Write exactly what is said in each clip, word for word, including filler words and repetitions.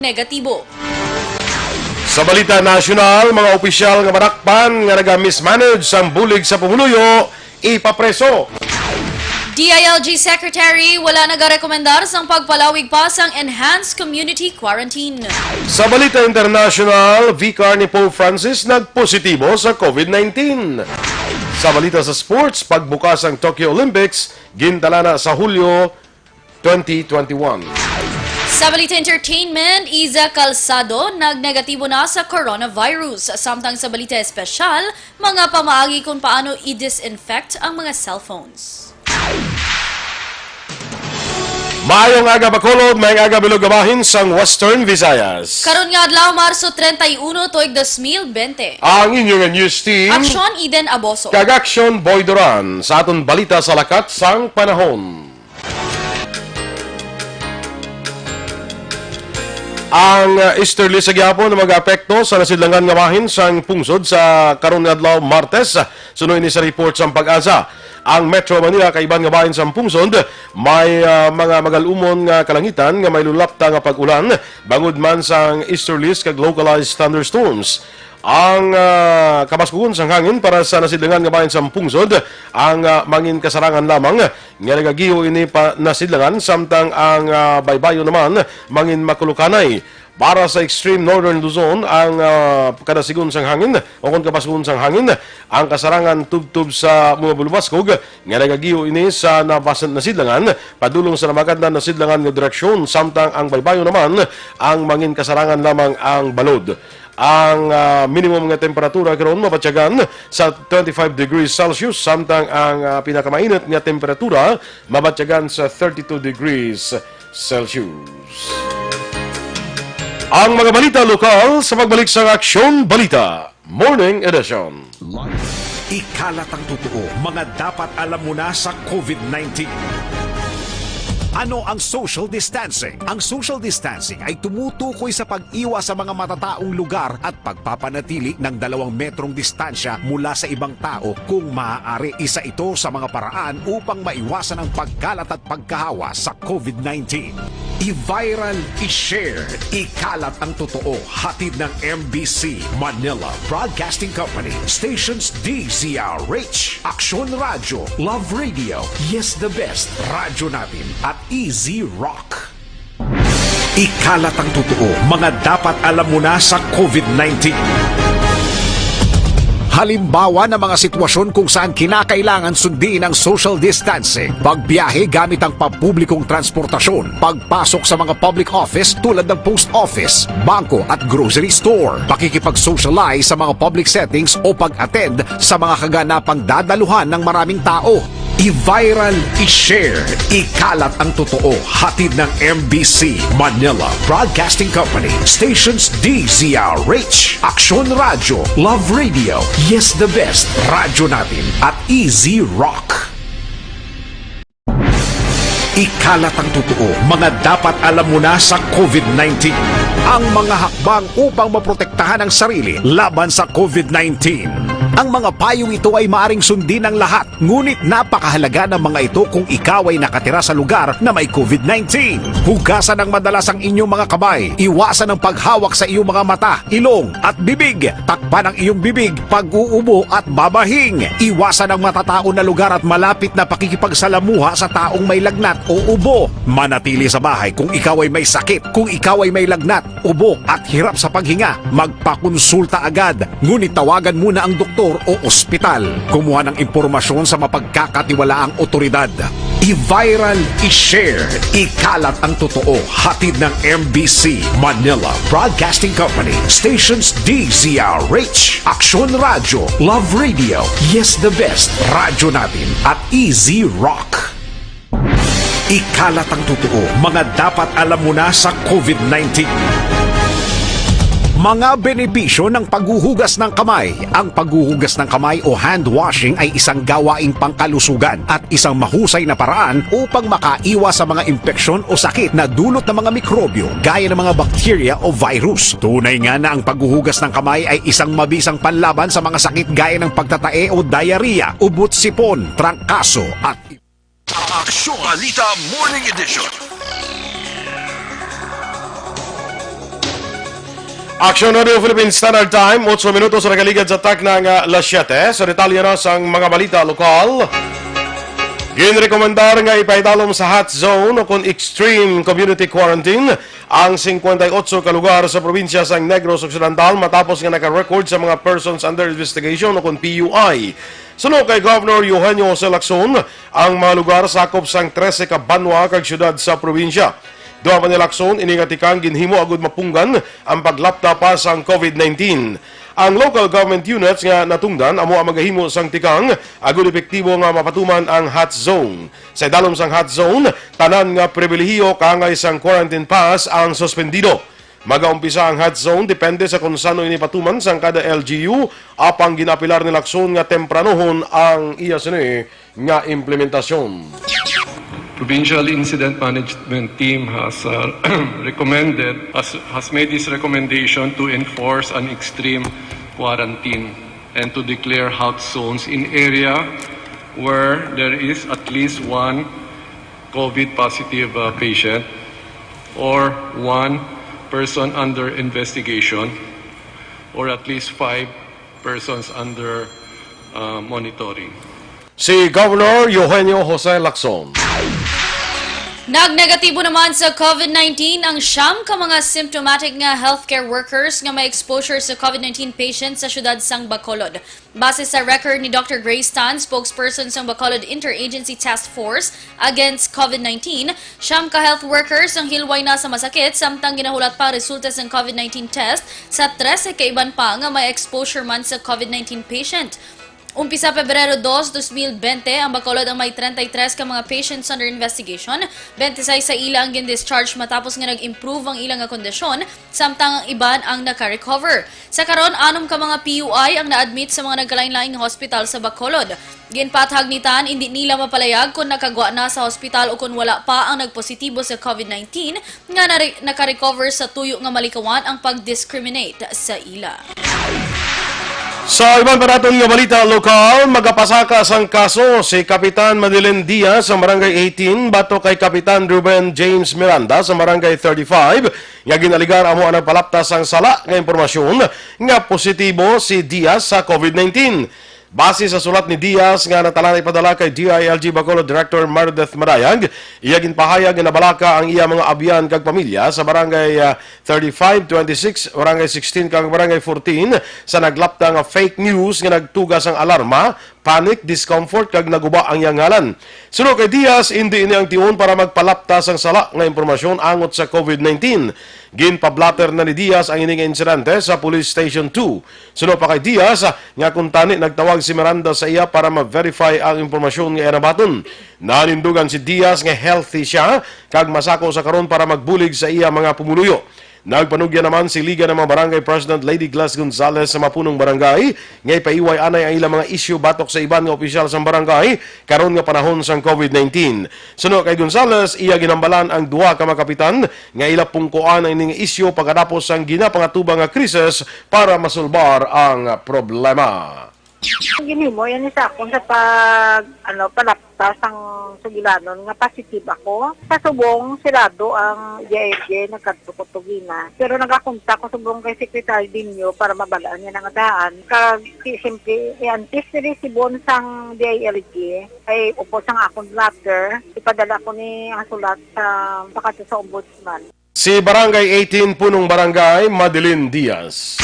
negatibo. Sa balita nasyonal, mga opisyal nga madakpan nga naga-mismanage sang bulig sa pumuluyo, ipapreso. D I L G Secretary wala nagarekomendar sang pagpalawig pa sang enhanced community quarantine. Sa balita international, vicar ni Pope Francis nagpositibo sa COVID nineteen. Sa balita sa sports, pagbukas ang Tokyo Olympics, gintalana sa Hulyo twenty twenty-one. Sa balita entertainment, Iza Calzado nagnegatibo na sa coronavirus. Samtang sa balita espesyal, mga pamaagi kung paano i-disinfect ang mga cellphones. Maayong aga, Bacolod. Maayong aga, bilog nga bahin sang Western Visayas. Karon nga adlaw, Marso treinta y uno, tuig dos mil bente. Ang inyo nga news team, Aksyon, Eden Aboso. Kag Aksyon, Boy Duran. Sa aton balita sa lakat sang panahon. Ang, uh, easterly sa gihapon ang mag-apekto sa nasidlangan nga bahin sang pungsod sa karon nga adlaw, Martes, suno ini sa report sang PAGASA. Ang Metro Manila kag iban nga bahin sang pungsod may, uh, mga magal-umon nga kalangitan nga may lulapta nga pag-ulan, bangod man sang easterlies kag localized thunderstorms. Ang, ah, kabaskugon sang hangin para sa nasidlangan nga bahin sang pungsod ang, ah, mangin kasarangan lamang nga nagagiho ini pa nasidlangan, samtang ang, ah, baybayon naman mangin makulukanay. Para sa extreme northern Luzon, ang, ah, kadasigon sang hangin o kon kabaskugon sang hangin, ang kasarangan tubtob sa mga bulubaskog nga nagagiho ini sa nabas-, nasidlangan padulong sa namakandan nasidlangan nga direksyon, samtang ang baybayon naman ang mangin kasarangan lamang ang balod. Ang, ah, minimum nga temperatura karon mabatyagan sa twenty-five degrees Celsius, samtang ang, ah, pinakamainit nga temperatura mabatyagan sa thirty-two degrees Celsius. Ang mga balita lokal sa pagbalik sa Aksyon Balita Morning Edition. Ikalat ang totoo, mga dapat alam mo na sa COVID nineteen. Ano ang social distancing? Ang social distancing ay tumutukoy sa pag-iwas sa mga matataong lugar at pagpapanatili ng dalawang metrong distansya mula sa ibang tao. Kung maaari, isa ito sa mga paraan upang maiwasan ang pagkalat at pagkahawa sa COVID nineteen. I-viral, i-share, ikalat ang totoo. Hatid ng M B C, Manila Broadcasting Company, stations D Z R H, Aksyon Radyo, Love Radio, Yes the Best, Radyo Natin, at Easy Rock. Ikalat ang totoo, mga dapat alam mo na sa COVID nineteen. Halimbawa ng mga sitwasyon kung saan kinakailangan sundin ang social distancing, pagbiyahe gamit ang pampublikong transportasyon, pagpasok sa mga public office tulad ng post office, bangko at grocery store, pakikipag-socialize sa mga public settings o pag-attend sa mga kaganapang dadaluhan ng maraming tao. I-viral, i-share, ikalat ang totoo. Hatid ng M B C, Manila Broadcasting Company, stations D Z R H, Aksyon Radyo, Love Radio, Yes the Best, Radyo Natin, at Easy Rock. Ikalat ang totoo, mga dapat alam mo na sa COVID nineteen. Ang mga hakbang upang maprotektahan ang sarili laban sa COVID nineteen. Ang mga payong ito ay maaring sundin ng lahat, ngunit napakahalaga ng mga ito kung ikaw ay nakatira sa lugar na may COVID nineteen. Hugasan ng madalas ang inyong mga kamay. Iwasan ang paghawak sa iyong mga mata, ilong, at bibig. Takpan ang iyong bibig, pag-uubo, at babahing. Iwasan ang matataon na lugar at malapit na pakikipagsalamuha sa taong may lagnat o ubo. Manatili sa bahay kung ikaw ay may sakit. Kung ikaw ay may lagnat, ubo, at hirap sa paghinga, magpakonsulta agad. Ngunit tawagan muna ang doktor o ospital. Kumuha ng impormasyon sa mapagkakatiwalaang otoridad. I-viral, i-share, ikalat ang totoo. Hatid ng M B C, Manila Broadcasting Company, stations D Z R H, Aksyon Radyo, Love Radio, Yes the Best, Radyo Natin, at Easy Rock. Ikalat ang totoo, mga dapat alam mo na sa COVID nineteen. Mga benepisyo ng paghuhugas ng kamay. Ang paghuhugas ng kamay o hand washing ay isang gawaing pangkalusugan at isang mahusay na paraan upang makaiwas sa mga impeksyon o sakit na dulot ng mga mikrobyo gaya ng mga bakterya o virus. Tunay nga na ang paghuhugas ng kamay ay isang mabisang panlaban sa mga sakit gaya ng pagtatae o diarrhea, ubot-sipon, trangkaso, at Aksyon Balita Morning Edition. Action Radio Philippine Standard Time, otso minutos sa nakaligad sa takna nga alas siyete. Sa detalye na sang mga balita lokal, ginrekomendar nga ipaidalom sa hot zone o kon extreme community quarantine ang singkwenta y otso ka lugar sa probinsya sang Negros Occidental matapos nga naka-record sa mga persons under investigation o kon P U I. Suno kay Governor Eugenio Jose Lacson, ang mga lugar sakop sang trese ka banwa kag syudad sa probinsya. Duha pa ni Lacson, ini nga tikang ginhimo agud mapunggan ang paglapta pa sang COVID nineteen. Ang local government units nga natungdan amo ang magahimo sang tikang agud epektibo nga mapatuman ang hot zone. Sa idalom sang hot zone, tanan nga pribilehiyo kaangay sang quarantine pass ang suspendido. Magaumpisa ang hot zone depende sa kon san-o ini patuman sang kada L G U, apang ginapilar ni Lacson nga tempranohon ang iya sini nga implementasyon. Provincial Incident Management Team has uh, recommended, has, has made this recommendation to enforce an extreme quarantine and to declare hot zones in area where there is at least one COVID positive uh, patient or one person under investigation or at least five persons under uh, monitoring. Si Governor Eugenio Jose Lacson. Nagnegatibo naman sa COVID nineteen ang siyam ka mga symptomatic nga healthcare workers nga may exposure sa COVID nineteen patients sa siyudad sang Bacolod. Base sa record ni Doctor Grace Tan, spokesperson sang Bacolod Interagency Task Force Against COVID nineteen, siyam ka health workers ang hilway na sa masakit samtang ginahulat pa ang resulta sang COVID nineteen test sa trese ka iban pa nga may exposure man sa COVID nineteen patient. Umpisa Pebrero dos, dos mil bente, ang Bacolod ang may treinta y tres ka mga patients under investigation. Bente seis sa ila ang gin-discharge matapos nga nag-improve ang ila nga kondisyon, samtang ang iban ang naka-recover. Sa karon, anom ka mga P U I ang na-admit sa mga nagkalainlaing nga hospital sa Bacolod. Ginpathag ni Tan, indi nila mapalayag kon nakagwa na sa hospital o kon wala pa ang nagpositibo sa COVID nineteen nga nare- naka-recover sa tuyo nga malikawan ang pag-discriminate sa ila. Sa iban pa naton nga balita lokal, magapasaka sang kaso si Kapitan Madeline Diaz sa Barangay eighteen batok kay Kapitan Ruben James Miranda sa Barangay thirty-five nga ginaligar amo ang nagpalapta sang sala nga impormasyon nga positibo si Diaz sa COVID nineteen. Base sa sulat ni Diaz nga natala na ipadala kay D I L G Bacolod Director Meredith Madayag, iya ginpahayag nga nabalaka ang iya mga abyan kag pamilya sa Barangay ah, thirty-five, twenty-six, Barangay sixteen kag Barangay fourteen sa naglapta nga fake news nga nagtuga sang alarma, panic, discomfort kag naguba ang iyang ngalan. Suno kay Diaz, indi ini ang tion para magpalapta sang sala nga impormasyon angot sa COVID nineteen. Ginpablatter na ni Diaz ang ini nga insidente sa Police Station two. Suno pa kay Diaz, nga kuntani nagtawag si Miranda sa iya para ma-verify ang impormasyon nga iya nabaton. Nanindugan si Diaz nga healthy siya kag masako sa karon para magbulig sa iya mga pumuluyo. Nagpanugyan naman si Liga ng mga Barangay President Lady Glass Gonzalez sa mga punong barangay nga ipaiway anay ang ilang mga isyu batok sa iban nga opisyal sang barangay karon nga panahon sang COVID nineteen. Suno kay Gonzalez, iya ginhambalan ang duha ka mga kapitan nga ila pungkuan ang ining isyu pagkatapos sang ginapangatubang nga krisis para masulbar ang problema. Ang ginhimo yan sa akon sa pag ano palapta sang sugilanon nga positive ako. Sa subong sirado ang J I J nagkadto ko tugina. Pero nagakontak ko subong kay Secretary Dinyo para mabalaan niya nga daan. Kag si simple iantis ni Sibon sang D I L G ay upos ang akon letter. Ipadala ko ni ang sulat sa pakadto sa ombudsman. Si Barangay eighteen Punong Barangay, Madeline Diaz.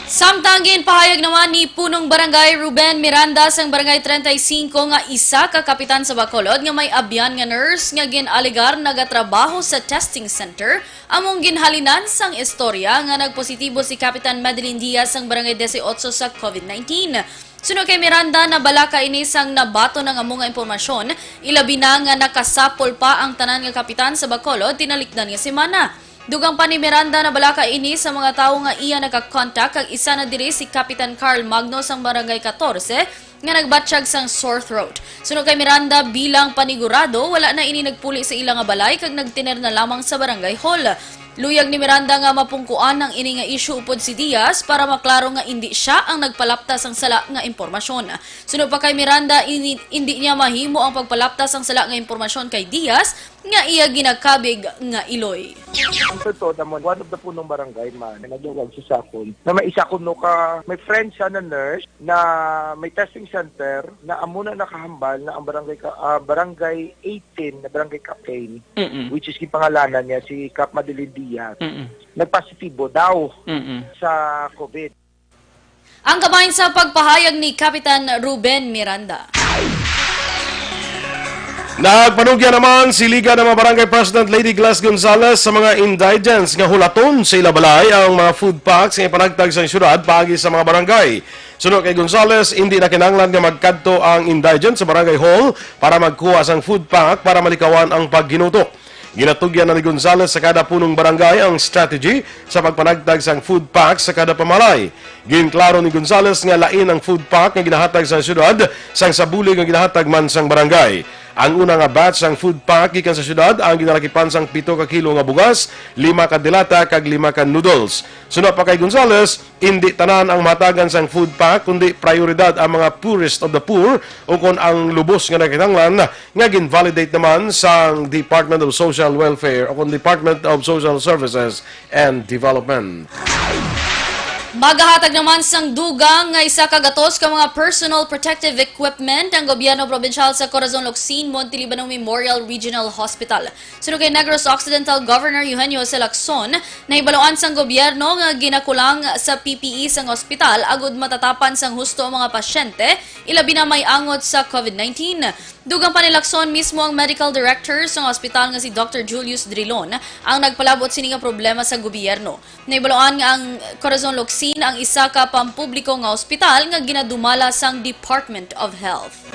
Samtang ginpahayag naman ni Punong Barangay Ruben Miranda sang Barangay treinta y cinco nga isa ka kapitan sa Bacolod nga may abyan nga nurse nga gin-alegar nagatrabaho sa testing center, among ginhalinan sang istorya nga nagpositibo si Kapitan Madeline Diaz sang Barangay dieciocho sa COVID nineteen. Suno kay Miranda, nabalaka ini sang nabaton ang amo nga impormasyon, ilabi na nga nakasapol pa ang tanan nga kapitan sa Bacolod tinalikdan nga semana. Dugang pa ni Miranda, nabalaka ini sa mga tawo nga iya naka-contact kag isa na diri si Kapitan Carl Magno sang Barangay catorce nga nagbatyag sang sore throat. Suno kay Miranda, bilang panigurado, wala na ini nagpuli sa ila nga balay kag nagtener na lamang sa barangay hall. Luyag ni Miranda nga mapungkuan ang ini nga isyu upod si Diaz para maklaro nga indi sia ang nagpalapta sang sala nga impormasyon. Suno pa kay Miranda, ini, indi niya mahimo ang pagpalapta sang sala nga impormasyon kay Diaz nga iya ginakabig nga iloy. Ang totoo naman, one of the punong barangay man na nagluwag sa sakon, na may isa kuno ka, may friend siya na nurse, na may testing center, na amo na nakahambal na ang barangay ka, ah, barangay eighteen na barangay captain, Mm-mm. which is gipangalanan niya si Cap Madeline Diaz, Mm-mm. nagpositibo daw Mm-mm. sa COVID. Ang kabahin sa pagpahayag ni Kapitan Ruben Miranda. Nagpanugya naman si Liga ng mga Barangay President Lady Glass Gonzalez sa mga indigents nga hulaton sa ila balay ang mga food packs nga ipanagtag sa syudad paagi sa mga barangay. Suno kay Gonzalez, hindi na kinahanglan nga magkadto ang indigent sa barangay hall para magkuha sang food pack para malikawan ang pagginutok. Ginatugyan na ni Gonzalez sa kada punong barangay ang strategy sa pagpanagtag sang food pack sa kada pamalay. Ginklaro ni Gonzalez nga lain ang food pack nga ginahatag sa syudad sang sa bulig nga ginahatag man sang barangay. Ang una nga batch sang food pack gikan sa syudad ang ginalakipan sang pito ka kilo nga bugas, lima ka dilata, kag lima ka noodles. Suno pa kay Gonzalez, hindi tanan ang mahatagan sang food pack, kundi prioridad ang mga poorest of the poor, ukon ang lubos nga nagkinahanglan, nga gin-validate naman sang Department of Social Welfare o kung Department of Social Services and Development. Magahatag naman sang dugang nga isa ka gatos ka mga personal protective equipment ang gobyerno probinsyal sa Corazon Locsin Montilibanon Memorial Regional Hospital. Suno kay Negros Occidental Governor Eugenio Jose Lacson, nahibaloan sang gobyerno nga ginakulang sa P P E sang ospital agud matatapan sang husto ang mga pasyente, ilabi na may angot sa COVID nineteen. Dugang pa ni Lacson, mismo ang medical director sang ospital nga si Doctor Julius Drilon ang nagpalabot sini nga problema sa gobyerno. Nahibaloan nga ang Corazon Locsin ang isa ka pampubliko nga ospital nga ginadumala sang Department of Health.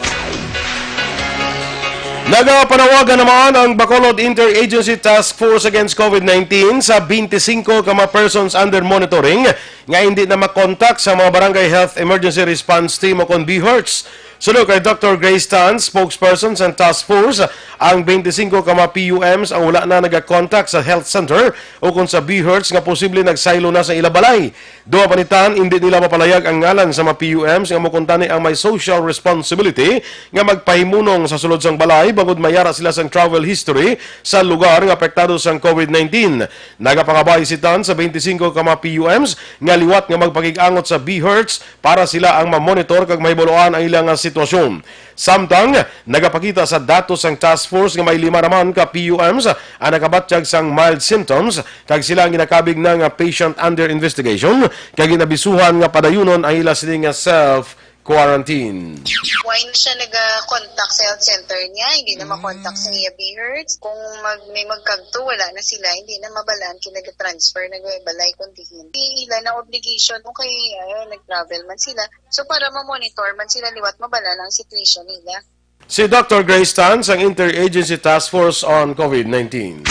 Nagapanawagan naman ang Bacolod Interagency Task Force Against COVID nineteen sa twenty-five ka mga persons under monitoring nga hindi na makontak sa mga Barangay Health Emergency Response Team o kon BHERTs. Suno kay Doctor Grace Tan, spokesperson sa task force, ang twenty-five ka mga P U Ms ang wala na nagakontak sa health center o kon sa BHERTs nga posible nagsaylo na sa ila balay. Duha pa ni Tan, hindi nila mapalayag ang ngalan sa mga P U Ms nga amo kuntani ang may social responsibility nga magpahimunong sa sulod sang balay bangod may ara sila sang travel history sa lugar nga apektado sang COVID nineteen. Nagapangabay si Tan sa twenty-five ka mga P U Ms nga liwat nga magpakig-angot sa BHERTs para sila ang mamonitor kag mahibaluan ang ila nga sitwasyon. Samtang nagapakita sa datos sang task force nga may lima naman ka P U Ms ang nakabatyag sang mild symptoms kag sila ang ginakabig na nga patient under investigation kag ginabisuhan nga padayunon ang ila sini nga self quarantine. Why na siya nag-contact sa health center niya? Hindi na makontak sa iya BHERTs. Kung mag, may magkagto, wala na sila. Hindi na mabalaan kay nag-transfer na balay kung diin. Hindi ila na obligation kung kay, ah, nag-travel man sila. So, para ma-monitor man sila, liwat mabalaan ang situation nila. Si Doctor Grace Tan sang Interagency Task Force on COVID nineteen.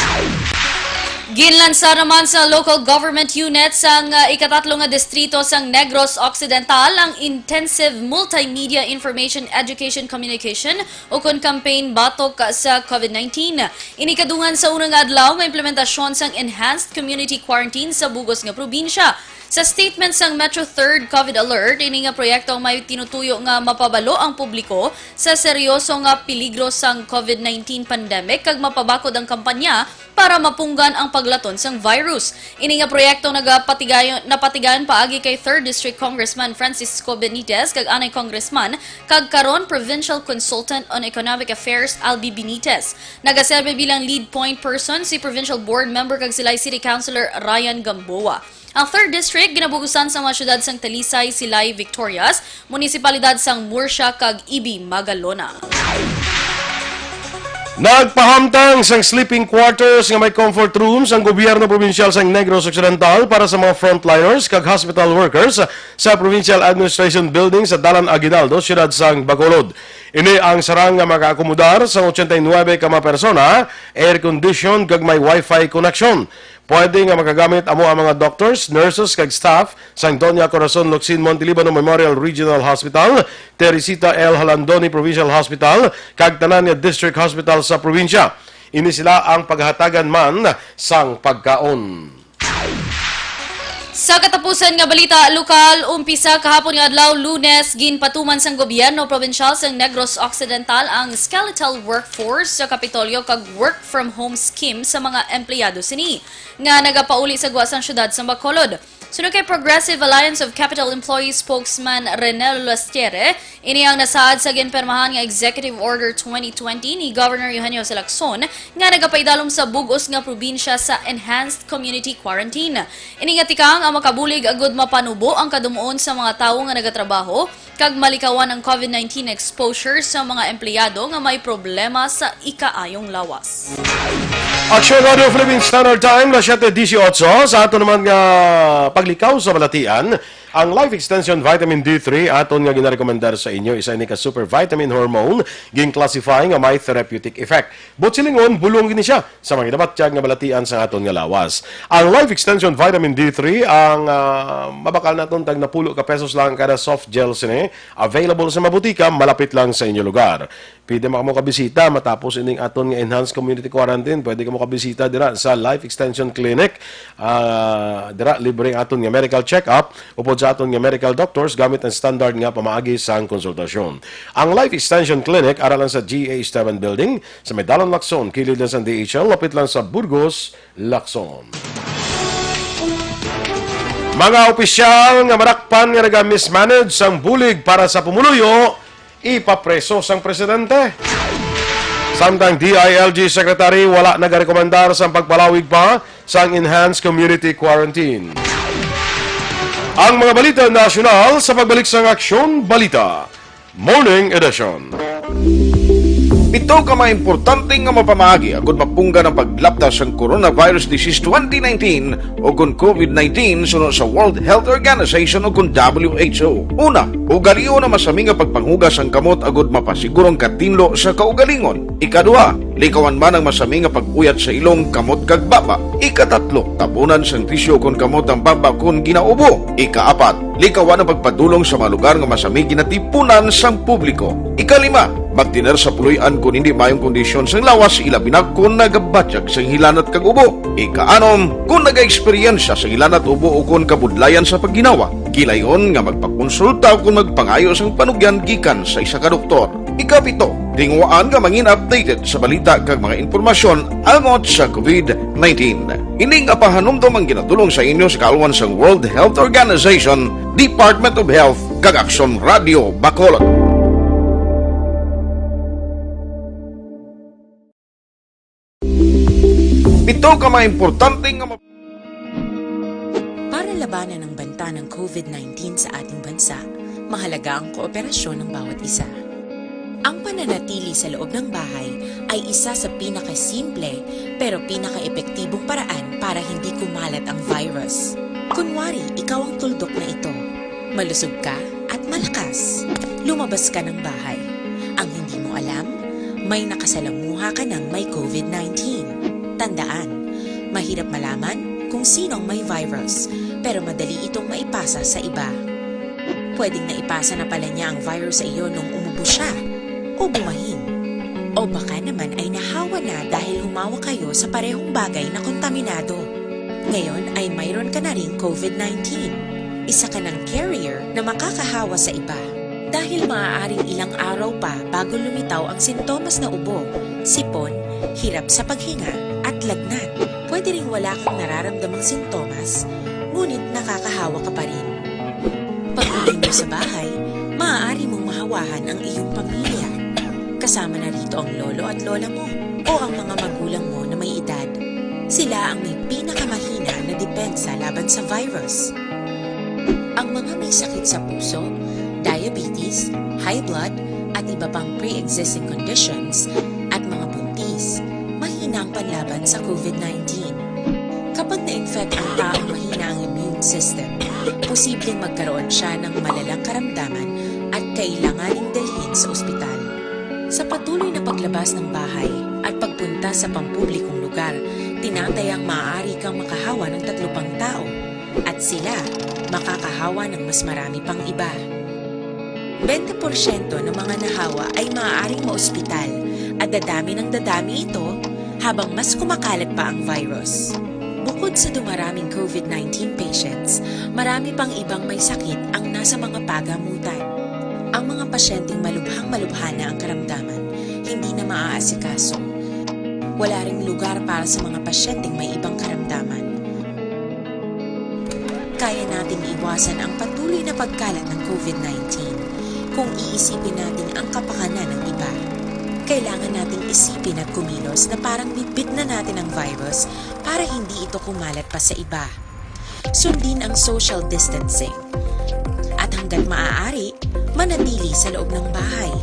Ginlansar naman sa local government unit sang, ah, ikatatlo nga distrito sang Negros Occidental ang Intensive Multimedia Information Education Communication ukon campaign batok sa COVID nineteen. Ini kadungan sa una nga adlaw nga implementasyon sang enhanced community quarantine sa bugos nga probinsya. Sa statement sang Metro Third COVID Alert, ini nga proyekto ang may tinutuyo nga mapabalo ang publiko sa seryoso nga peligro sang COVID nineteen pandemic kag mapabakod ang kampanya para mapunggan ang paglaton sang virus. Ini nga proyekto nagapatigayon, napatigayon paagi kay Third District Congressman Francisco Benitez kag anay Congressman kag karon Provincial Consultant on Economic Affairs Albi Benitez. Nagaserbi bilang lead point person si Provincial Board Member kag Silay City Councilor Ryan Gamboa. Ang Third District ginabugusan sa mga syudad sang Talisay, Silay, Victorias, munisipalidad sang Murcia, kag Ibi, Magalona. Nagpahamtang sang sleeping quarters nga may comfort rooms ang gobyerno probinsyal sang Negros Occidental para sa mga frontliners kag hospital workers sa Provincial Administration Building sa Dalan Aguinaldo, siyudad sang Bacolod. Ini ang sarang nga makaakomodar sa ochenta y nuebe ka mga persona, air condition kag may wifi connection. Pwede nga makagamit amo ang mga doctors, nurses, kag staff sang Doña Corazon Locsin Montilibanon Memorial Regional Hospital, Teresita L. Jalandoni Provincial Hospital, kag tanan nga district hospital sa probinsya. Ini sila ang paghatagan man sang pagkaon. Sa katapusan nga balita lokal, umpisa kahapon nga adlaw, Lunes, ginpatuman sang gobyerno probinsyal sang Negros Occidental ang skeletal workforce sa Kapitolyo kag work from home scheme sa mga empleyado sini nga nagapauli sa gwa sang siyudad sa Bacolod. Suno kay Progressive Alliance of Capital Employees spokesman Renel Lastiere, ini ang nasaad sa ginpirmahan nga Executive Order twenty twenty ni Governor Eugenio Lacson nga nagapaidalom sa bug-os nga probinsya sa enhanced community quarantine. Ini nga tikang ang makabulig agud mapanubo ang kadumuon sa mga tawo nga nagatrabaho kag malikawan ang COVID nineteen exposure sa mga empleyado nga may problema sa ikaayong lawas. Action Radio Philippine Standard Time, las siete dieciocho. Sa ato naman nga paglikaw sa balatian, ang Life Extension Vitamin D three aton nga ginarekomendar sa inyo, isa ini ka super vitamin hormone, gin-classify nga may therapeutic effect. Buot silingon, bulong gini siya sa mga ginabatyag nga balatian sa aton nga lawas. Ang Life Extension Vitamin D three, ang, ah, mabakal naton tag napulo ka pesos lang kada soft gel sini. Available sa mga butika malapit lang sa inyo lugar. Pwede man kamo kabisita matapos ining aton nga enhanced community quarantine. Pwede kamo kabisita dira sa Life Extension Clinic. Ah, dira libre ang aton nga medical check-up upod sa aton nga medical doctors gamit ang standard nga pamaagi sang konsultasyon. Ang Life Extension Clinic ara lang sa G A Esteban Building, sa may Dalon Lacson, kilid lang sa D H L, lapit lang sa Burgos, Lacson. Mga opisyal nga madakpan nga naga-mismanage sang bulig para sa pumuluyo, ipapreso sang presidente. Samtang D I L G Secretary wala nagarekomendar sang pagpalawig pa sang enhanced community quarantine. Ang mga balita nasyonal sa pagbalik sang Aksyon Balita Morning Edition. Pito ka mga importante nga mapamaagi agud mapunggan ang paglapda sang coronavirus disease twenty nineteen o kon COVID nineteen suno sa World Health Organization o kon W H O. Una, ugalion ang masami nga pagpanghugas sang kamot agud mapasiguro ang katinlo sa kaugalingon. Ikaduha, likawan man ang masami nga pag-uyat sa ilong, kamot kag baba. Ikatatlo, tabunan sang tisyu kon kamot ang baba kon ginaubo. Ikaapat, likawan ang pagpadulong sa mga lugar nga masami ginatipunan sang publiko. Ikalima, magtener sa puloy-an kon hindi maayong kondisyon sang lawas, ilabi na kon nagabatyag sang hilanat kag ubo. Ikaanom, kon nagaeksperyensya sang hilanat, ubo o kon kabudlayan sa pagginawa, gilayon nga magpakonsulta o kon magpangayo sang panugyan gikan sa isa ka doktor. Ikapito, tinguhaan nga mangin updated sa balita kag mga impormasyon angot sa COVID nineteen. Ini nga pahanumdom ang ginadul-ong sa inyo sa kaalwan sang World Health Organization, Department of Health, kag Aksyon Radio Bacolod. Pito ka mga importante nga ma- Para labanan ang banta ng COVID nineteen sa ating bansa, mahalaga ang kooperasyon ng bawat isa. Ang pananatili sa loob ng bahay ay isa sa pinakasimple pero pinakaepektibong paraan para hindi kumalat ang virus. Kunwari, ikaw ang tuldok na ito. Malusog ka at malakas. Lumabas ka ng bahay. Ang hindi mo alam, may nakasalamuha ka ng may COVID nineteen. Tandaan, mahirap malaman kung sino ang may virus, pero madali itong maipasa sa iba. Pwedeng naipasa na pala niya ang virus sa iyo nung umubo siya o bumahin. O baka naman ay nahawa na dahil humawak kayo sa parehong bagay na kontaminado. Ngayon ay mayroon ka na ring COVID nineteen. Isa ka ng carrier na makakahawa sa iba. Dahil maaaring ilang araw pa bago lumitaw ang sintomas na ubo, sipon, hirap sa paghinga, at lagnat. Pwede ring wala kang nararamdamang sintomas, ngunit nakakahawa ka pa rin. Pag-uwi mo sa bahay, maaari mong mahawahan ang iyong pamilya. Kasama na rito ang lolo at lola mo o ang mga magulang mo na may edad. Sila ang may pinakamahina na depensa laban sa virus. Ang mga may sakit sa puso, diabetes, high blood, at iba pang pre-existing conditions, at mga buntis, mahina ang panlaban sa COVID nineteen. Kapag na-infect ang taong mahina ang immune system, posibleng magkaroon siya ng malalang karamdaman at kailanganing dalhin sa ospital. Sa patuloy na paglabas ng bahay at pagpunta sa pampublikong lugar, tinatayang maaari kang makahawa ng tatlo pang tao at sila makakahawa ng mas marami pang iba. Bente porsyento ng mga nahawa ay maaaring maospital at dadami ng dadami ito habang mas kumakalat pa ang virus. Bukod sa dumaraming COVID nineteen patients, patients, marami pang ibang may sakit ang nasa mga pagamutan. Ang mga pasyenteng malubhang-malubha na ang karamdaman, hindi na maaasikaso. Wala ring lugar para sa mga pasyenteng may ibang karamdaman. Kaya nating iwasan ang patuloy na pagkalat ng COVID nineteen kung iisipin natin ang kapakanan ng iba. Kailangan nating isipin at kumilos na parang bitbit na natin ang virus para hindi ito kumalat pa sa iba. Sundin ang social distancing. At hanggat maaari, manatili sa loob ng bahay.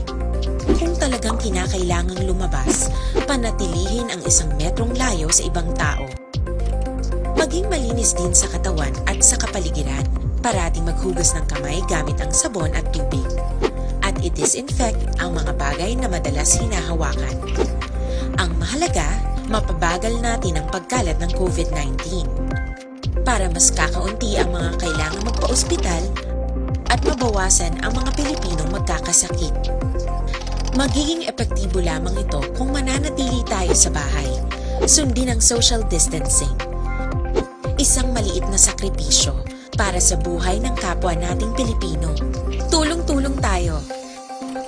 Kung talagang kinakailangang lumabas, panatilihin ang isang metrong layo sa ibang tao. Maging malinis din sa katawan at sa kapaligiran. Parating maghugas ng kamay gamit ang sabon at tubig. At i-disinfect ang mga bagay na madalas hinahawakan. Ang mahalaga, mapabagal natin ang pagkalat ng COVID nineteen. Para mas kakaunti ang mga kailangang magpa-ospital at mabawasan ang mga Pilipinong magkakasakit. Magiging epektibo lamang ito kung mananatili tayo sa bahay. Sundin ang social distancing. Isang maliit na sakripisyo para sa buhay ng kapwa nating Pilipino. Tulong-tulong tayo.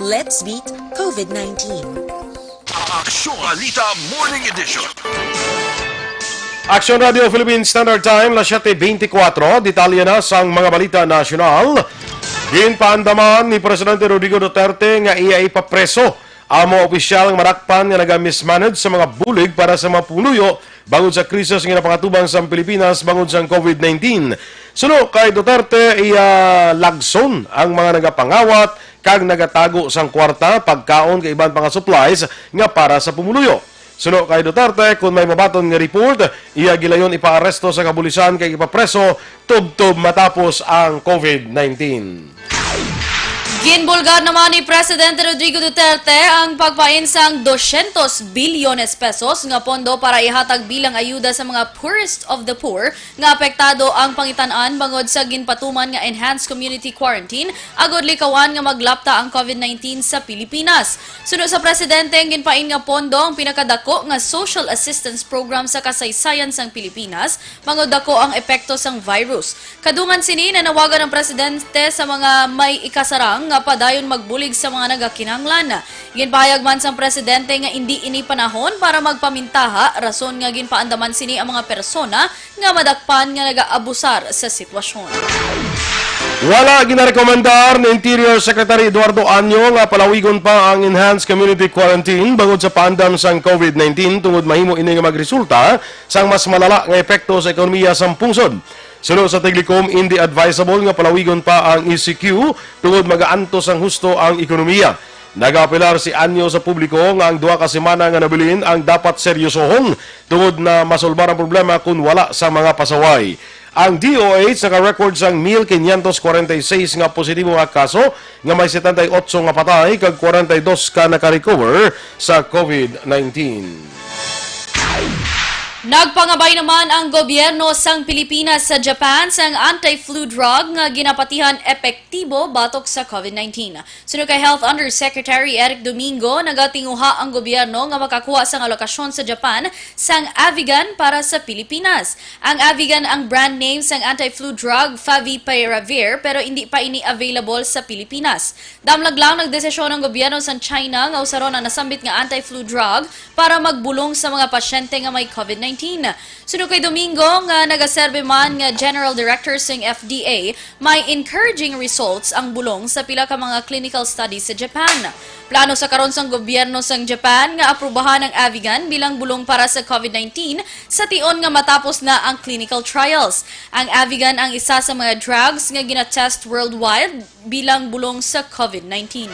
Let's beat COVID nineteen. Aksyon Balita Morning Edition. Aksyon Radio Philippine Standard Time, las siete veinticuatro. Detalye na sang mga balita nasyonal. Ginpaandaman ni Presidente Rodrigo Duterte nga iya ipapreso ang mga opisyal nga madakpan nga naga-mismanage sa mga bulig para sa mga pumuluyo bangod sa krisis nga napangatubang sa Pilipinas bangod sa COVID nineteen. Suno kay Duterte, iya lagson ang mga nagapangawat kag nagatago sang kwarta, pagkaon kag iban pa nga supplies nga para sa pumuluyo. Suno kay Duterte, kon may mabaton nga report, iya gilayon ipaaresto sa kabulisan kag ipapreso tubtob matapos ang COVID nineteen. Ginbulgar naman ni Presidente Rodrigo Duterte ang pagpain sang dosyentos bilyones pesos nga pondo para ihatag bilang ayuda sa mga poorest of the poor nga apektado ang pangitan-an bangod sa ginpatuman nga enhanced community quarantine agod likawan nga maglapta ang COVID nineteen sa Pilipinas. Suno sa presidente, ang ginpain nga pondo ang pinakadako nga social assistance program sa kasaysayan sang Pilipinas bangod dako ang epekto sang virus. Kadungan sini, nanawagan ang presidente sa mga may ikasarang nga padayon magbulig sa mga nagakinahanglan. Ginpahayag man sang presidente nga indi ini panahon para magpamintaha, rason nga ginpaandaman sini ang mga persona nga madakpan nga nagaabusar sa sitwasyon. Wala ginarekomendar ni Interior Secretary Eduardo Anyo nga palawigon pa ang enhanced community quarantine bangod sa paandam sang COVID nineteen tungod mahimo ini nga magresulta sang mas malala nga epekto sa ekonomiya sang pungsod. Suno sa Tiglikom, indi advisable nga palawigon pa ang E C Q tungod magaantos sang husto ang ekonomiya. Nagaapelar si Anyo sa publiko nga ang duha ka semana nga nabilin ang dapat seryosohon tungod na masolbar ang problema kon wala sa mga pasaway. Ang D O H naka-record sang mil quinientos cuarenta y seis nga positibo nga kaso nga may setenta y ocho nga patay kag kwarenta y dos ka naka-recover sa COVID nineteen. Nagpangabay naman ang gobyerno sang Pilipinas sa Japan sang anti-flu drug nga ginapatihan epektibo batok sa COVID nineteen. Suno kay Health Undersecretary Eric Domingo, nagatinguha ang gobyerno nga makakuha sang alokasyon sa Japan sang Avigan para sa Pilipinas. Ang Avigan ang brand name sang anti-flu drug Favipiravir, pero hindi pa ini available sa Pilipinas. Damlag lang nagdesisyon ang gobyerno sang China nga usaron ang nasambit nga anti-flu drug para magbulong sa mga pasyente nga may COVID nineteen. Suno kay Domingo, nga nagaserbe man nga General Director sang F D A, may encouraging results ang bulong sa pila ka mga clinical studies sa Japan. Plano sa karon sang gobyerno sang Japan nga aprubahan ang Avigan bilang bulong para sa COVID nineteen sa tion nga matapos na ang clinical trials. Ang Avigan ang isa sa mga drugs nga gina-test worldwide bilang bulong sa COVID nineteen.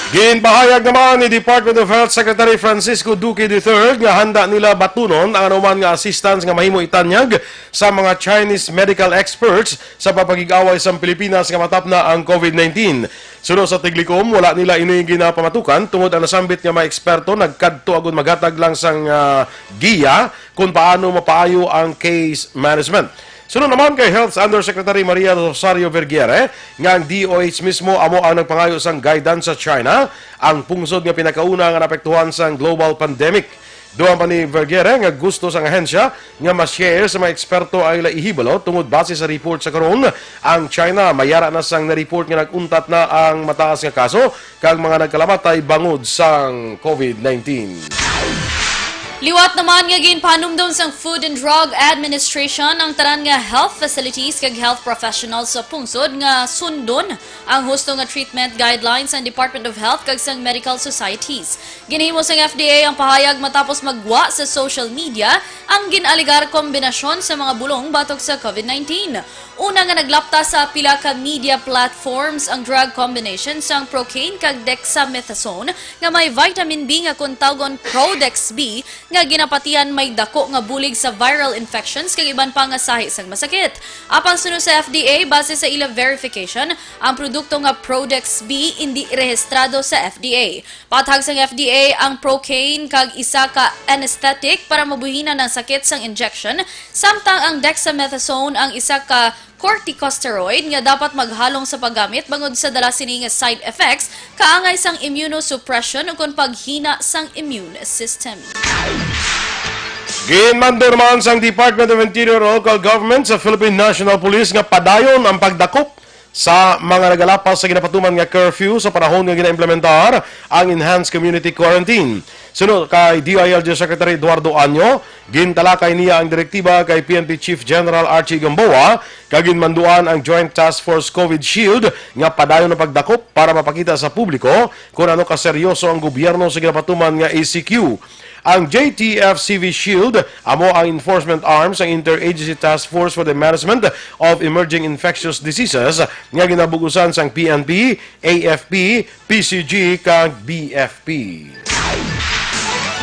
Ginpahayag naman ni Department of Health Secretary Francisco Duque the third nga handa nila batunon ang anuman nga assistance nga mahimo itanyag sa mga Chinese medical experts sa pagpakig-away sa Pilipinas nga matapna ang COVID nineteen. Suno sa Tiglikom, wala nila ini ginapamatukan tungod ang nasambit nga mga eksperto nagkadto agud maghatag lang sang ah, giya kung paano mapaayo ang case management. Suno naman kay Health Undersecretary Maria Rosario Vergeire nga ang D O H mismo amo ang nagpangayo sang guidance sa China, ang pungsod nga pinakauna nga naapektuhan sang global pandemic. Dugang pa ni Vergere nga gusto sang ahensya nga ma-share sa mga eksperto ang ila ihibalo tungod base sa report sa karon, ang China may ara na sang na-report nga nag-untat na ang mataas nga kaso kag mga nagkalamatay bangod sang COVID nineteen. Liwat naman nga ginpahanumdom sang Food and Drug Administration ang tanan nga health facilities kag health professionals sa pungsod nga sundon ang husto nga treatment guidelines sang Department of Health kag sang medical societies. Ginhimo sang F D A ang pahayag matapos maggwa sa social media ang gin-alegar kombinasyon sa mga bulong batok sa COVID nineteen. Una nga naglapta sa pila ka media platforms ang drug combination sang procaine kag dexamethasone nga may vitamin B nga kon tawgon Prodex B nga ginapatihan may dako nga bulig sa viral infections kag iban pa nga sahi sang masakit. Apang suno sa F D A, base sa ila verification, ang produkto nga Prodex B indi rehistrado sa F D A. Pathag sang F D A, ang procaine kag isa ka anesthetic para mabuhinan ang sakit sang injection, samtang ang dexamethasone ang isa ka corticosteroid nga dapat maghalong sa paggamit bangod sa dala sini nga side effects kaangay sang immunosuppression ukon paghina sang immune system. Ginmando naman sang Department of Interior and Local Government sa Philippine National Police nga padayon ang pagdakop sa mga nagalapas sa ginapatuman nga curfew sa panahon nga ginaimplementar ang enhanced community quarantine. Suno kay D I L G Secretary Eduardo Año, gintalakay niya ang direktiba kay P N P Chief General Archie Gamboa kag ginmanduan ang Joint Task Force COVID Shield nga padayon ang pagdakop para mapakita sa publiko kon ano kaseryoso ang gobyerno sa ginapatuman nga E C Q. Ang J T F C V Shield amo ang enforcement arm sang Interagency Task Force for the Management of Emerging Infectious Diseases nga ginabug-usan sang P N P, A F P, P C G, kag B F P.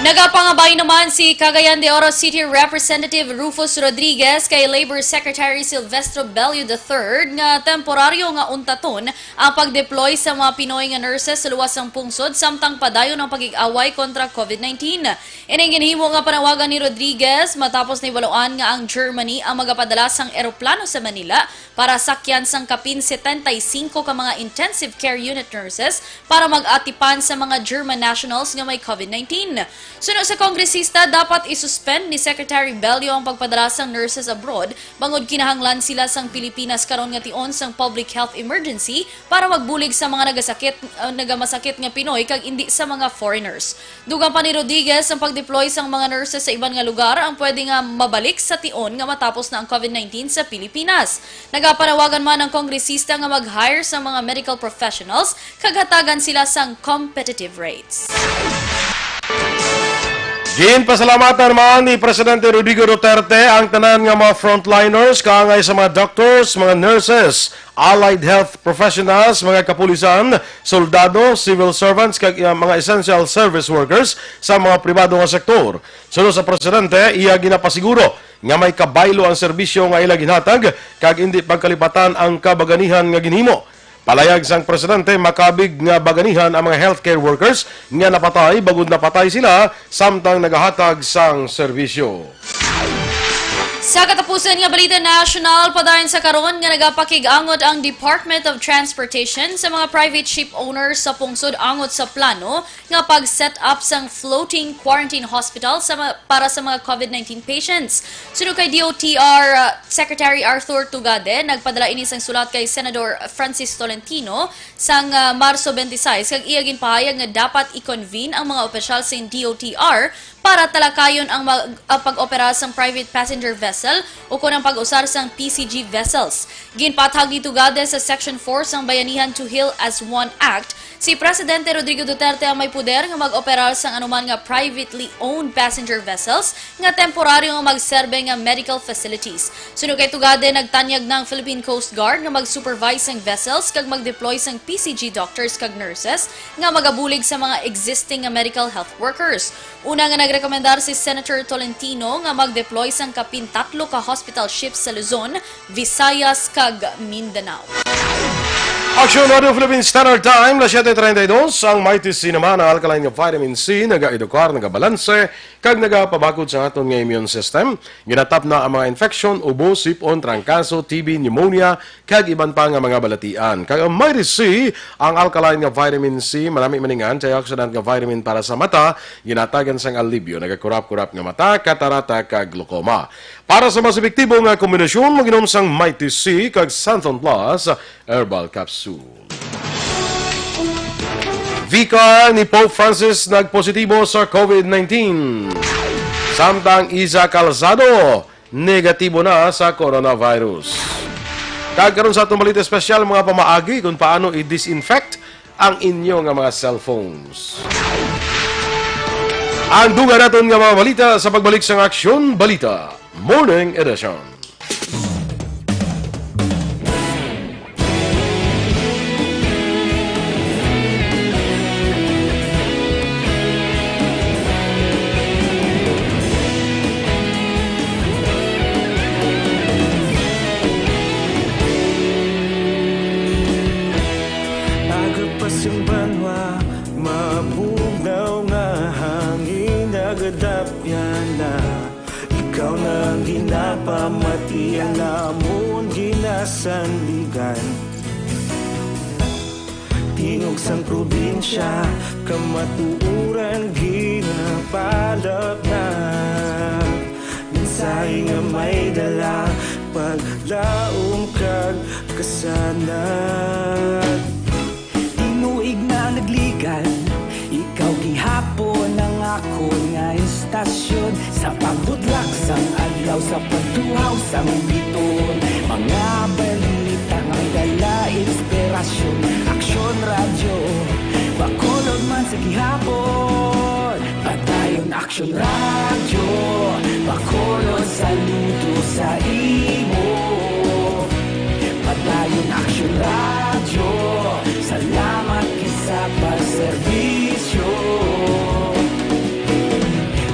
Nagapangabay naman si Cagayan de Oro City Representative Rufus Rodriguez kay Labor Secretary Silvestro Bello the third nga temporaryo nga untaton ang pag-deploy sa mga Pinoy nga nurses sa luwas sang pungsod samtang padayon ang pakig-away kontra COVID nineteen. Ining ginhimo nga panawagan ni Rodriguez matapos nahibaluan nga ang Germany ang magapadala sang eroplano sa Manila para sakyan sang kapin setenta y cinco ka mga intensive care unit nurses para mag-atipan sa mga German nationals nga may COVID nineteen. Suno sa kongresista, dapat isuspend ni Secretary Bello ang pagpadala sang nurses abroad bangod kinahanglan sila sang Pilipinas karon nga tion sang public health emergency para magbulig sa mga nagasakit, uh, nagamasakit nga Pinoy kag indi sa mga foreigners. Dugang pa ni Rodriguez, ang pag-deploy sang mga nurses sa iban nga lugar ang pwede nga mabalik sa tion nga matapos na ang COVID nineteen sa Pilipinas. Nagapanawagan man ang kongresista nga mag-hire sa mga medical professionals kag hatagan sila sang competitive rates. Ginpasalamatan man ni Presidente Rodrigo Duterte ang tanan nga mga frontliners, kaangay sa mga doctors, mga nurses, allied health professionals, mga kapulisan, soldado, civil servants, kag, uh, mga essential service workers sa mga pribado nga sektor. Suno sa presidente, iya ginapasiguro nga may kabaylo ang serbisyo nga ila ginhatag kag indi pagkalipatan ang kabaganihan nga ginhimo. Palayag sang presidente, makabig nga baganihan ang mga healthcare workers nga napatay bangod napatay sila samtang nagahatag sang serbisyo. Sa katapusan nga balita nasyonal, padayon sa karon nga nagapakig-angot ang Department of Transportation sa mga private ship owners sa pungsod angot sa plano nga pag-set up sang floating quarantine hospital sa ma-, para sa mga COVID nineteen patients. Suno kay D O T R, uh, Secretary Arthur Tugade, nagpadala ini sang sulat kay Senador Francis Tolentino sang, uh, Marso twenty-six, kag iya ginpahayag nga dapat i-convene ang mga opisyal sa D O T R para talakayon ang mag-, ah, pag-opera sang private passenger vessel ukon ang pag-usar sang P C G vessels. Ginpathag ni Tugade sa Section four sang Bayanihan to Heal as One Act, si Presidente Rodrigo Duterte ang may poder nga mag-operar sang anuman nga privately owned passenger vessels nga temporaryo nga magserbe nga medical facilities. Suno kay Tugade, nagtanyag na ang Philippine Coast Guard nga mag-supervise sang vessels kag mag-deploy sang P C G doctors kag nurses nga magabulig sa mga existing nga medical health workers. Una nga nagrekomendar si Senator Tolentino nga mag-deploy sang kapin tatlo ka hospital ships sa Luzon, Visayas, kag Mindanao. Action Radio Philippine Standard Time, las siete treinta y dos. Ang Mighty C naman, ang alkaline nga vitamin C, nagaedukar, nagabalanse, kag nagapabakod sa aton nga immune system. Ginatapna ang mga infection, ubo, sipon, trangkaso, T B, pneumonia, kag iban pa nga mga balatian. Kag ang Mighty C, ang alkaline nga vitamin C, malami man ning antioxidant nga vitamin para sa mata, ginatagan sang alibyo, nagakurap-kurap nga mata, katarata, kag glaucoma. Para sa mas epektibo nga kombinasyon, mag-inom sang Mighty C kag Santon Plus Herbal Capsule. Vicar ni Pope Francis nagpositibo sa covid nineteen. Samtang Isa Calzado, negatibo na sa coronavirus. Kag karon sa atong balita espesyal, mga pamaagi kung paano i-disinfect ang inyo nga mga cellphones. Ang dugang naton nga mga balita sa pagbalik sang Aksyon Balita Morning Edition. Aga pa sing banwa, mabugnaw nga hangin, nagadapyan na. Ikaw na ang ginapamati, ang amon ginasandigan. Tingog sang probinsya, kamatuoran ginapalapnag. Mensahe nga may dala, paglaom kag kasanag. Tinuig na nagligan, ikaw gihapon ang akon nga istasyon. Sa pagbutlak sang adlaw, sa pagtuhaw sang biton, mga balita nga may dala inspirasyon. Aksyon Radyo, Bacolod man sa gihapon. Padayon Aksyon Radyo, Bacolod, saludo sa imo. Padayon Aksyon Radyo, salamat gid sa pagserbisyo.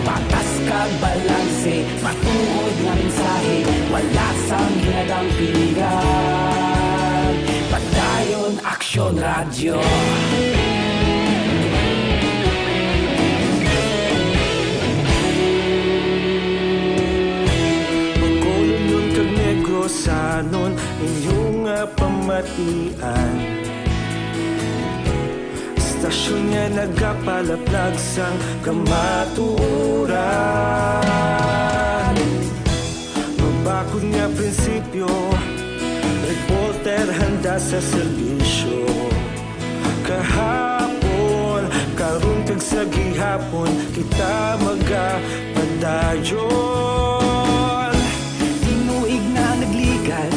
Patas kag balanse, matuod nga mensahe, wala sang ginadampingan. Padayon Aksyon Radyo. Bacolodnon kag Negrosanon, inyo nga pamatian. Istasyon nga nagapalaplag sang kamatuoran. Mabakod nga prinsipyo, reporter handa sa serbisyo. Kahapon, karon kag sa gihapon, kita magapadayon. Tinuig na nagligan,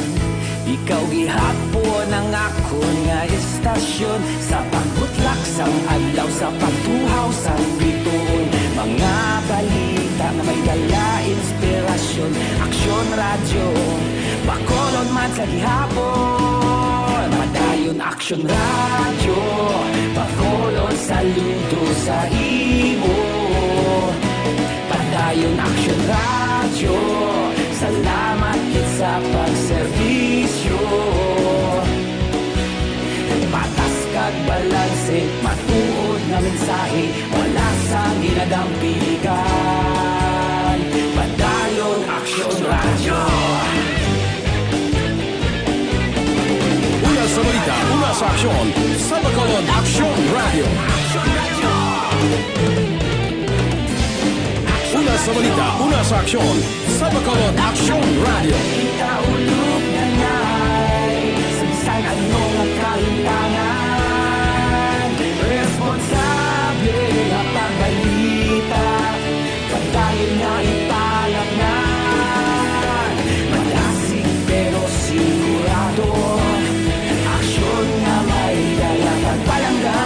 ikaw gihapon ang akon nga istasyon. Sa pagbutlak sang adlaw, sa pagtuhaw sang biton, mga balita nga may dala inspirasyon. Aksyon Radyo, Bacolod man sa gihapon. Padayon Aksyon Radyo, Bacolod, saludo sa imo. Padayon Aksyon Radyo, salamat gid sa pagserbisyo. Patas kag balanse, matuod nga mensahe, wala sang ginadampingan. Padayon Aksyon Radyo. Una sa balita, una sa aksyon, sa Bacolod Aksyon Radyo. Una sa balita, una sa aksyon, sa Bacolod Aksyon Radyo. Ikaulog na ngay, sa bisan ano nga kalimtangan, responsable nga pagbalita. Padayon nga ipalapnan, madasig pero sigurado, aksyon nga may dala kag palangga.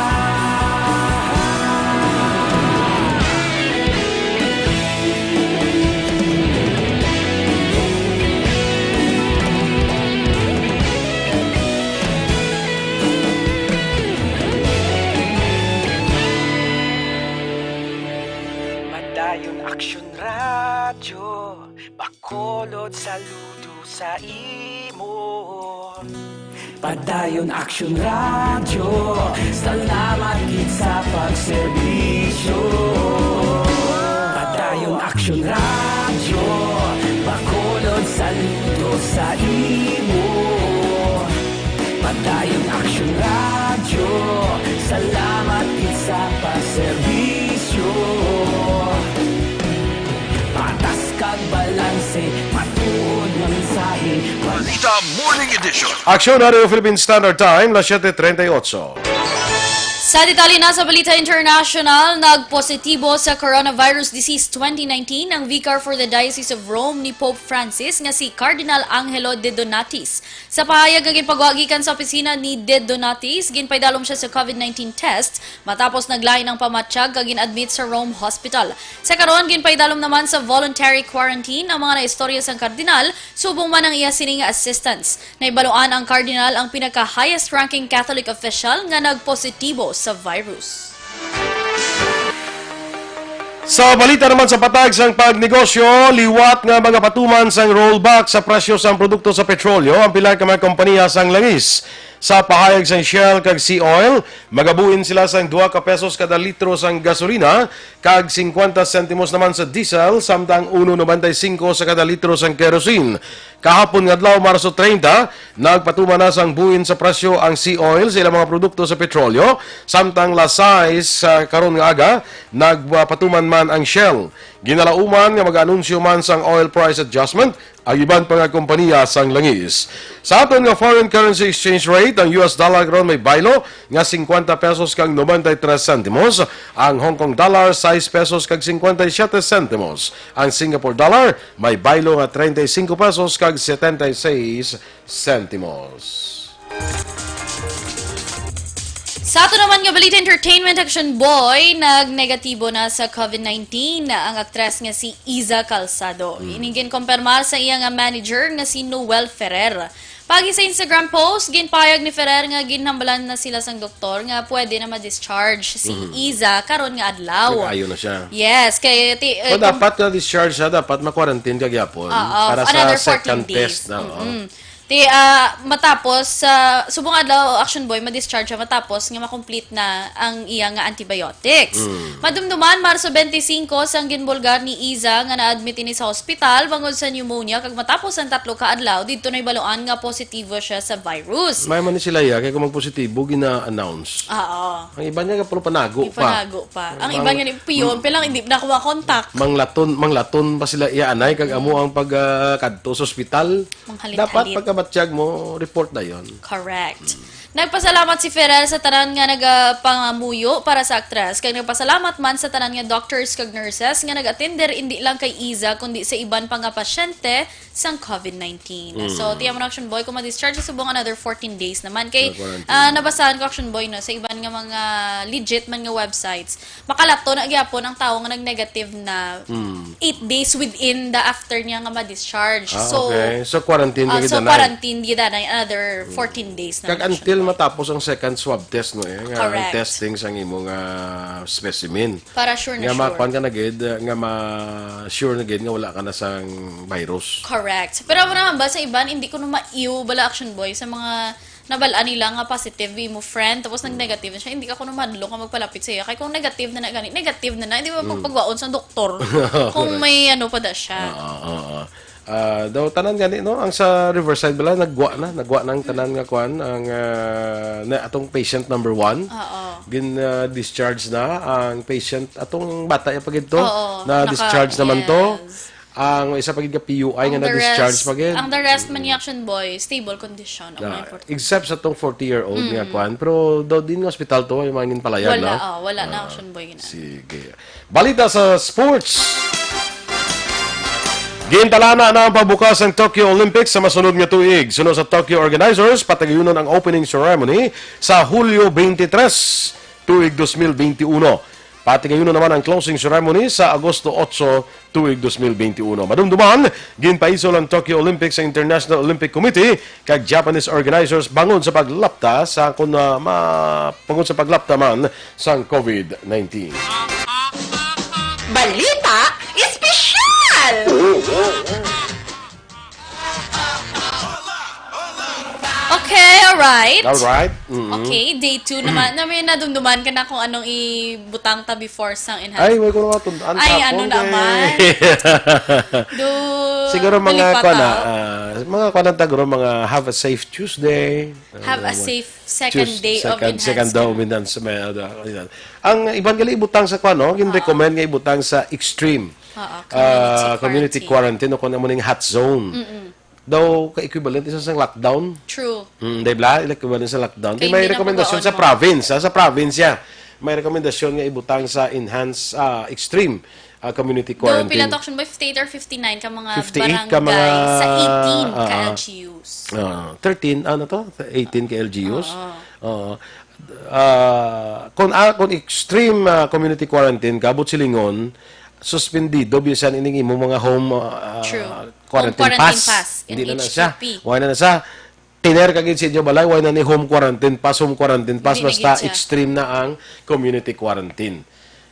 Padayon Aksyon Radyo, Bacolod, saludo sa imo. Padayon Aksyon Radyo, salamat gid sa pagserbisyo. Padayon Aksyon Radyo, Bacolod, saludo sa imo. Padayon Aksyon Radyo, salamat gid sa pagserbisyo. Patas kag balanse, matuod nga mensahe. Balita Morning Edition. Aksyon Radio Philippine Standard Time, las siete treinta y ocho. Sa detalye na sa Balita International, nagpositibo sa coronavirus disease twenty nineteen ang vicar for the Diocese of Rome ni Pope Francis nga si Cardinal Angelo De Donatis. Sa pahayag nga ginpagwa gikan sa opisina ni De Donatis, ginpaidalom siya sa COVID nineteen test matapos naglain ang pamatyag kag gin-admit sa Rome Hospital. Sa karon, ginpaidalom naman sa voluntary quarantine ang mga naistorya sang kardinal, subong man ang iya sini nga assistants. Naibaluan ang kardinal ang pinaka-highest ranking Catholic official nga nagpositibo sa virus. Sa balita naman sa patag sang pagnegosyo, liwat nga mga patuman sang rollback sa presyo sang produkto sa petrolyo ang pila ka mga kompanya sang langis. Sa pahayag sang Shell kag Sea Oil, magabuin sila sang dua ka pesos kada litro sang gasolina kag singkwenta sentimos naman sa diesel, samtang uno noventa y cinco sa kada litro sang kerosene. Kahapon nga adlaw, Marso treinta, nagpatuman na sang buin sa presyo ang Sea Oil sa ilang mga produkto sa petrolyo, samtang las sais sa karon nga aga, nagpatuman man ang Shell. Ginalauman nga mag-anunsyo man sang oil price adjustment ang iban pa nga kompanya sang langis. Sa aton nga foreign currency exchange rate, ang U S dollar karon may baylo nga singkwenta pesos kag noventa y tres sentimos, ang Hong Kong dollar, sais pesos kag singkwenta y siyete sentimos, ang Singapore dollar may baylo nga treinta y cinco pesos kag setenta y seis sentimos. Sa ato naman nga balita, entertainment, Action Boy, nagnegatibo na sa COVID nineteen ang aktres nga si Iza Calzado. Mm. Ini ginkompirmar sa iya nga manager nga si Noel Ferrer. Pagi sa Instagram post, ginpahayag ni Ferrer nga ginhambalan na sila sang doktor nga pwede na ma-discharge si Mhm. Iza karon nga adlaw. Nag-ayo na siya. Yes, kay ti-, eh, So, kung dapat na discharge siya, dapat ma-quarantine ka gyapon Oo, para sa another fourteen second days. test na, oo. Mm-mm. Ti, ah, matapos, sa subong adlaw, Action Boy, ma-discharge siya matapos nga ma-complete na ang iya nga antibiotics. Mm. Madumduman, Marso twenty-five, sang ginbulgar ni Iza nga na-admit ini sa hospital bangod sa pneumonia, kag matapos ang tatlo ka adlaw, didto na ibaluan nga positibo siya sa virus. May man ni sila, ya, kay kung magpositibo, gina-announce. Oo. Ang iban niya, puro panago pa. Ipanago pa. Ang Mang-, iban nga ni Piyon, mang-, pilang hindi na kuha contact. Manglaton, manglaton pa sila iya anay, kag amo ang pag, ah, kadto sa ospital. Manghalit-halit. Dapat pagkabatyag mo, report na yon. Correct. Mm. Nagpasalamat si Ferrer sa tanan nga nagapangamuyo para sa aktres, kag nagpasalamat man sa tanan nga doctors kag nurses nga nag-atender, indi lang kay Iza, kundi sa iban pa nga pasyente sang COVID nineteen. Mm. So, tiyan mo na, Action Boy, kung ma-discharge sa subong, another fourteen days naman. Kay, Sa quarantine. ah, nabasahan ko, Action Boy, no, sa iban nga mga legit man nga websites, makalato na gyapon ang tawo nga nag-negative na Mm. eight days within the after niya nga ma-discharge. Ah, So, okay. So, quarantine ah, ka so, gid na. quarantine gid na another Mm. fourteen days na Kag siya. until matapos ang second swab test, no, eh, nga ang Correct. testing sang imo nga specimen. Para sure na Nga sure. makuan ka na gid, nga ma-sure na gid nga wala ka na sang virus. Correct. Pero amo naman ba sa iban, hindi ko na maiw bala, Action Boy, sa mga nabal-an nila nga positive imo friend, tapos nag-negative na siya, hindi ka kuno mahadlok nga magpalapit sa iya. Kay kung negative na na gani, negative na na, hindi mo Mm. pagpagwaon sa doktor Correct. kung may ano pa da siya. Oo, oo. Ah, daw tanan gani, no? Ang sa Riverside bala, nagwa na. Nagwa na ang tanan nga kwan, ang, ah, na, atong patient number one. Oo. Gin, ah, discharge na ang patient, atong bata ya pagid to. Oo, Na naka-, discharge naman to. yes. Ang isa pa gid ka P U I nga Ang the na-discharge rest, pa gid. ang the rest man ni Action Boy, stable condition. Ang Na, mga important. except sa tong forty-year-old nga Mm. kwan. Pero daw din nga hospital to, yung mga ginpalayan, Wala, no? oh, wala na Ah, Action Boy na. sige. Balita sa sports. Gintalana na ang pagbukas ng Tokyo Olympics sa masunod nga tuig. Suno sa Tokyo organizers, patigayunon ang opening ceremony sa Hulyo twenty-three, tuig dos mil benti uno. Patigayunon naman ang closing ceremony sa Agosto otso, tuig dos mil benti uno. Madumduman, ginpaisol ang Tokyo Olympics sa International Olympic Committee kag Japanese organizers bangod sa paglapta sa kun, ah, ma-, bangod sa paglapta man sang COVID nineteen. Balita Espesyal! Okay, a Right. All right. Mm-mm. Okay, day two naman. Na may nadumduman ka na kung anong ibutang ta before sang enhanced. Ay, may ko nga tundaan Ay, sa ano akong naman? day. Do, Siguro mga nalipatan. Kwan na, ah, mga Kwan ang tagro, mga have a safe Tuesday. Have a Ah, safe second Tues- day of second, second enhanced. day of enhanced. May, ah, ah, ang iban gali ibutang sa Kwan, no? Gin-recommend nga ibutang sa extreme Oo, ah, community quarantine. Quarantine o kung ano ning hot zone. Daw ka-equivalent isa sa lockdown. True. Mm, di ba? Equivalent sa lockdown. Kay Di may hindi na rekomendasyon pagkaon sa mo. Province, ha? Sa province, ya. May rekomendasyon nga ibutang sa enhanced ah, extreme ah, community Do, pila quarantine. to, Action Boy? Fifty-eight or fifty-nine ka mga Fifty-eight barangay ka mga, sa eighteen ka ah, L G Us? Ah, thirteen, ano to? Eighteen ka L G Us? Oo. Ah, kung, ah, kung extreme ah, community quarantine ka, but silingon, suspendido bisan ining imo mga home ah, True. quarantine, Home quarantine pass. pass in Hindi na na H Q P. Siya. Wala na na siya. Tiner ka gid sa inyo balay, wala na ni home quarantine pass, home quarantine pass, Hindi na basta gid siya. Extreme na ang community quarantine.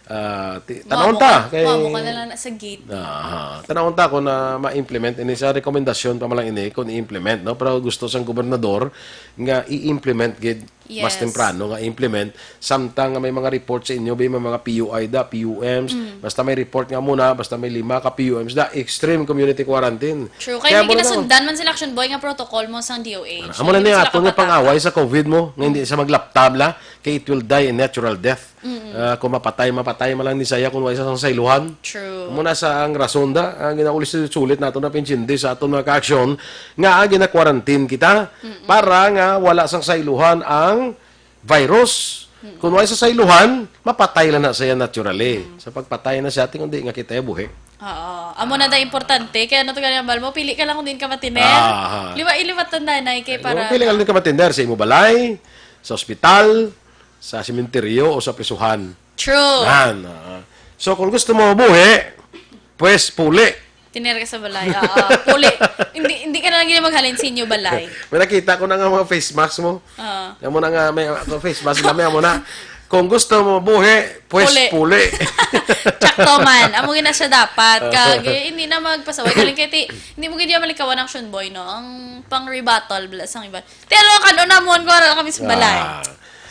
Ah, ti- Mamo tanawon ta. ka, mamo ka na lang na sa gate. Aha. Tanawon ta kung na ma-implement ini sa rekomendasyon pa man lang ini kung i-implement, no? Pero gusto sang gobernador nga i-implement gid mas Yes. temprano nga i-implement, samtang nga may mga report sa inyo, may mga P U I da, P U Ms, Mm. basta may report nga muna, basta may lima ka P U Ms da, extreme community quarantine. True. Kaya, may mo na ginasundan man sila, Action Boy, nga protocol mo sang D O H. Amo na Hindi ni sila aton nga kapatay. pang-away sa COVID mo, nga hindi sa maglaptab la, kay it will die a natural death. Ah, kung mapatay, mapatay man lang ni saya kung wala sa sayluhan. True. Amo na sa ang rason da, ang ginaulis sulit nato na pinchindi sa aton mga kaaksyon nga gina-quarantine kita para nga wala sang sayluhan ang virus. Kung wala sa sayluhan, mapatay lang na siya naturally. Sa pagpatay na siya, ating hindi nga kita buhi. Oo. Amo na da importante. Kaya ano to ganyan, Bal? Mo, pili ka lang kung din ka matiner. Aha. Liwa, iliwat ang danay kay para... Pili ka lang ka matiner sa imo balay, sa ospital, sa sementeryo o sa prisuhan. True. Yan. Ah. So, kung gusto mo buhi, pues puli. Tiner ka sa balay. Oo. Puli. Hindi, hindi ka na lang gina maghalin sa inyo balay. May nakita ko na nga mga face mask mo. Oo. Amo na nga, may ako face mask na may amo na. Kung gusto mo buhi, pues Puli. puli. Tsakto man. Amo gina siya dapat. Kag, eh, hindi na magpasaway. Galing kay ti, hindi mo gid malikawan ang Action Boy, no? Ang pang-rebuttal, bla, sang iba. Ti, ano, kan-o namon ko, wala kami sa balay. Ah.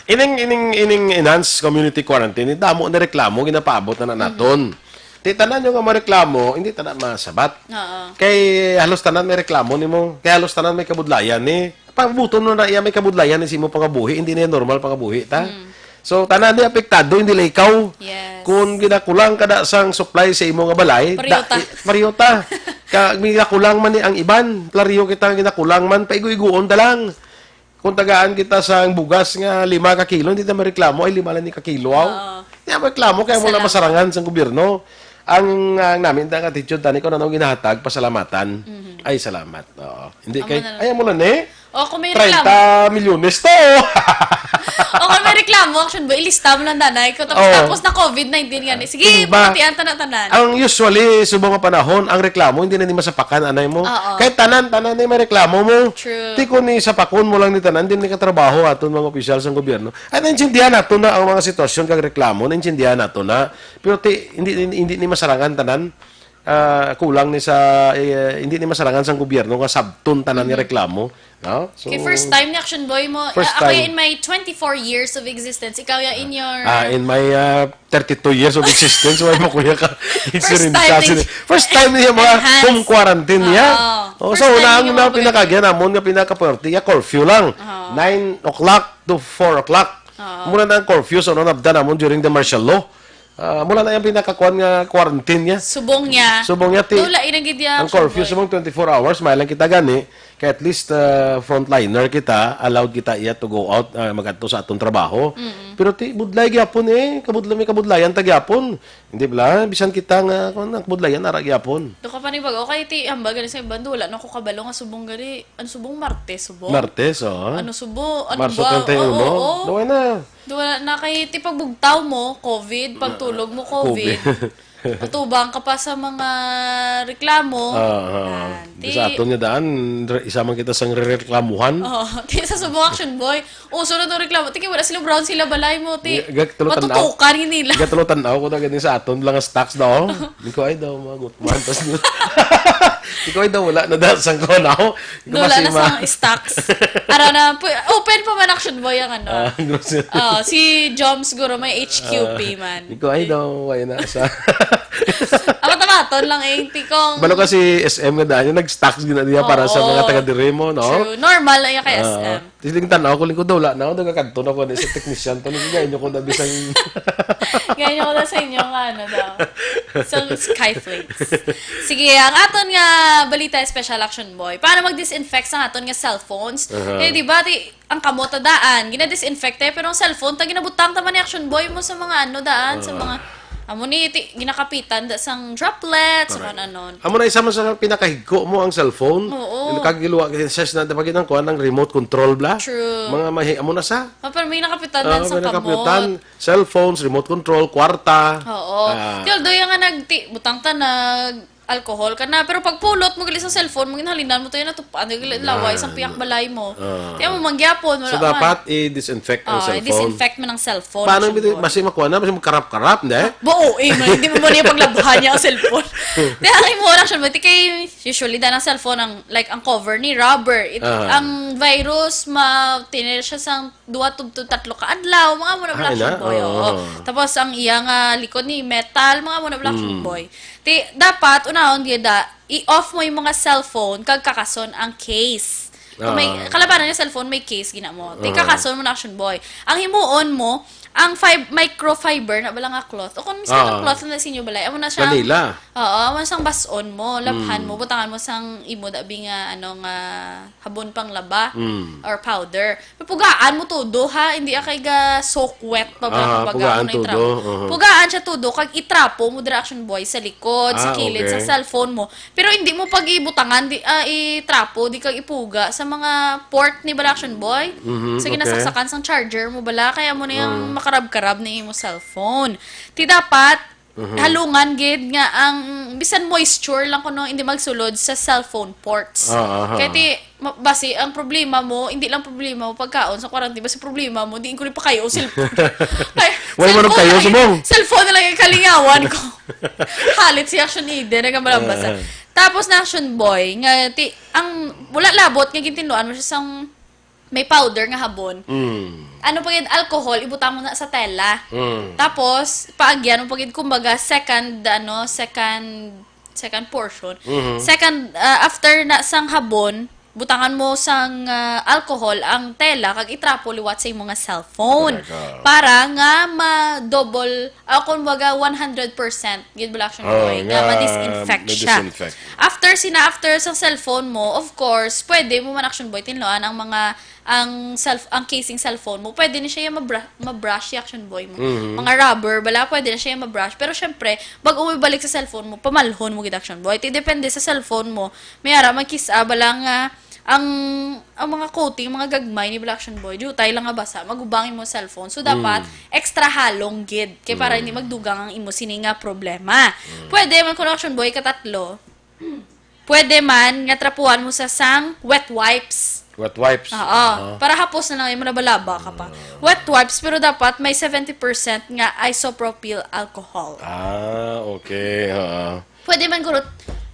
Ining, ining, ining enhanced community quarantine, damo na reklamo, ginapaabot na, na naton. Ti tanan yung nga mareklamo, hindi tanan masabat. Oo. Kay halos tanan may reklamo nimo, kay halos tanan may kabudlayan ni. Pabuton mo na iya may kabudlayan ni sa imo pangabuhi, hindi na normal pangabuhi ta. So tanan ni apektado, hindi lang ikaw. Yes. Kung ginakulang ka da sang supply sa imo nga balay, Pareho ta. Pareho ta. Ka ginakulang man ni ang iban, pareho kita nga ginakulang man, paigo-iguon ta lang. Kung tagaan kita sang bugas nga lima ka kilo, hindi ta mareklamo, ay lima lang ni ka kilo, aw. Oo. Hindi ta mareklamo, kaya mo lang Salamat. Masarangan sang gobyerno. Ang, ang namin, ang attitude tani ko na nung ginahatag, pasalamatan. Ay, salamat. Oo. Hindi Amo kay, na lang. Ay, amo lang eh. O, kung may reklamo. Treinta milyones to. O, kung may reklamo, Action Boy, ilista mo lang, danay ko. Tapos, Oo. tapos na COVID nineteen nga ni. Sige, Hindi ba? Pagatian, tanan-tanan. Ang usually, subong nga panahon, ang reklamo, hindi na ni masapakan, anay mo. Oo. Kahit tanan, tanan ni may reklamo mo. True. Ti ko ni sapakon mo lang ni tanan, hindi ni katrabaho aton mga opisyal sa gobyerno. Ay, naintindihan nato na ang mga sitwasyon kag reklamo, naintindihan nato na. Pero ti, hindi, hindi, hindi ni masarangan tanan. Ah, kulang ni sa, eh, hindi ni masarangan sang gobyerno nga sabton tanan nga reklamo. No? So, Kay first time ni Action Boy mo, First ah, ako time. In my twenty-four years of existence, ikaw ya in your... Ah, in my ah, thirty-two years of existence, wala mo kuya ka experience time sini. ni- First time niya mga Enhanced. Home quarantine niya. Oo. Oh, First so, time una niya ang na mga pinakagyan namon nga pinaka-priority, ya curfew lang. Oo. Nine o'clock to four o'clock. Oo. Mura na ang curfew, so, ano, nabda namon during the martial law. Ah, mura na yung pinakakuan nga quarantine niya. Subong niya. Subong niya, ti, Wala, inang gid niya, ang curfew Boy. Subong twenty-four hours, may lang kita gani. Kaya at least ah, frontliner kita, allowed kita iya to go out, ah, magadto sa atong trabaho. Pero ti, budlay gyapon eh, kabudlay, may kabudlayan ta gyapon. Hindi bala, bisan kita nga, kung ang kabudlayan, ara gyapon. Do ka pa ni bag-o, kay ti, hambal gani sa iban, do, wala na ko kabalo nga subong gani. Ano subong? Martes, subong? Martes, oh. Ano subo? Ano Marso ba? treinta y uno. Oo, oo. Doon na. Do, wala na kay ti pagbugtaw mo, COVID, pagtulog mo, COVID. Patubang ka pa sa mga reklamo. Ah, ah. Yan. Ti, Sa aton nga daan, re- isa man kita sang rereklamuhan. Oh, ti sa subong, Action Boy. Uso na to reklamo. Ti, wala sila brown sila balay mo, ti. Ga- tulo tan-aw. Matutukan nila. Gatlo tan-aw ko na gani sa aton lang stocks daw. Hindi ko ay daw mga gutman. Tas Ikaw ay daw wala na dahil sang ko, no? Ikaw Wala kasi na ma- sa stocks. Ara na, pu- open pa man Action Boy ang ano. Ah, grocery. Oh, si Jom siguro may H Q P man. Ikaw ay daw, wala na sa... Amat-amaton lang eh, tikong... Balo kasi S M nga daan, yung nag-stocks gina niya para sa Oo. mga taga-diri mo, no? True. Normal lang yung kay Ah. S M. Tisling tanaw ko, lingkod daw, wala na ako, nagakadto na ko, sa technician to, nagkagayon ko na bisang... Ganyan ko na sa inyo nga, ano daw. Sa Skyflakes. Sige, ang aton nga balita, Special Action Boy. Paano mag-disinfect sa aton nga cellphones? Uh-huh. Kaya di ba, ti, ang kamot ta daan, gina-disinfect eh, pero ang cellphone ta, ginabutang ta man ni Action Boy mo sa mga ano daan, sa mga, amo ni, ti, ginakapitan da sang droplets, sa Correct. Ano. Amo na isa man sa pinakahigko mo ang cellphone. Oo. Yung kagiluwa, kaya siya na dapat ang kuan ang remote control bla. True. Mga mahi, amo na sa. Ah, pero may nakapitan Oo, lang sa may nakapitan. Kamot. Cellphones, remote control, kwarta. Oo. Ah. Ti, although yung nga nagti-, butang ta nag alcohol ka na. Pero pag pulot mo gali sa cellphone mo, ginhalinan mo tayo na tupan, gali laway, Ah. Isang piyak balay mo. Ah. Kaya mo mangyapon, wala So, man. Dapat i-disinfect ang Oh, cellphone. I-disinfect mo ng cellphone. Paano bitaw, basi makuha na, basi magkarap-karap, hindi? Bo, eh, man, hindi mo mo niya paglabhan niya ang cellphone. Kaya ang imo lang siya, mati kay usually dahil ang cellphone, ang, like, ang cover ni rubber. It, Ah. Ang virus, ma, tinir siya sa duwa to, to tatlo ka adlaw, mga muna Ah, black ina? Boy. Oo, Oo. Oo. Tapos ang iya nga likod ni metal, mga muna black Mm. Boy. Ti, dapat, unahon, gida, i-off mo yung mga cellphone, kag kakason ang case. Kung may, Ah. Kalabanan yung cellphone, may case, gina mo. Ti, Ah. Kakason mo na Action Boy. Ang himuon mo, ang fib-, microfiber, na bala nga cloth. O kung mismo Ah. Cloth na sa inyo balay, amo na siya. Manila. Oo, amo na siyang bason mo, labhan Mm. mo, butangan mo sang imo dabi nga, ano nga, habon pang laba Mm. or powder. Pugaan mo todo, ha? Hindi ka ga soak wet pa ba? Ah, Kumbaga, pugaan ano yung todo, trapo? Uh-huh. Pugaan siya todo, kag itrapo mo dira Action Boy sa likod, sa Ah, kilid, okay. Sa cellphone mo. Pero hindi mo pag ibutangan, di, ah, itrapo, di kag ipuga sa mga port ni bala Action Boy. Mhm, Sa okay. Ginasaksakan sang charger mo bala, kaya mo na yung Mm. Makarab-karab ni imo cellphone. Ti dapat, Mhm. Halungan gid nga ang bisan moisture lang kuno hindi magsulod sa cellphone ports. Ah, aha. Kay ti, ma-, basi ang problema mo, hindi lang problema mo pagkaon sa quarantine, basi problema mo, di ko ni pakayo ang cellphone. Kay Wala mo cellphone nagkayo, na lang, subong. Cellphone na lang yung kalingawan ko. Halit si Action Eden, nagamalambas. Ah. Tapos na Action Boy, nga ti, ang wala labot nga gintinduan mo siya sang may powder nga habon. Mm. Ano pa gid, alcohol, ibutang mo na sa tela. Mm. Tapos, paagyan mo pa gid, kumbaga, second, ano, second, second portion. Mhm. Second, ah, after na sang habon, butangan mo sang, ah, alcohol ang tela, kag itrapo liwat sa imo nga cellphone. Correct, ah. Para nga ma-double, ah, kumbaga, one hundred percent gid bala Action Oh, Boy, nga nga ma-disinfect siya. Ma-disinfect. After sina, after sa cellphone mo, of course, pwede mo man Action Boy tinloan ang mga, ang self, ang casing cellphone mo. Pwede ni siya yung mabra-, mabrush yung Action Boy mo. Mhm. Mga rubber, bala, pwede na siya yung mabrush. Pero syempre, bago mo ibalik sa cellphone mo, pamalhon mo gid Action Boy. Ti depende sa cellphone mo. May ara, magkis-a, bala nga, ang, ang mga coating, mga gagmay ni bala Action Boy, diutay lang nga basa, magubangi mo cellphone. So, dapat Mm. Extra halong gid. Kay para Mm. Hindi magdugang ang imo sini nga problema. Mm. Pwede man kuno Action Boy katatlo. Pwede man nga trapuhan mo sa sang wet wipes. Wet wipes. Oo. Aha. Para hapos na lang yung malabalaba ka pa. Ah. Wet wipes, pero dapat may seventy percent nga isopropyl alcohol. Ah, okay. Oo. Pwede man guro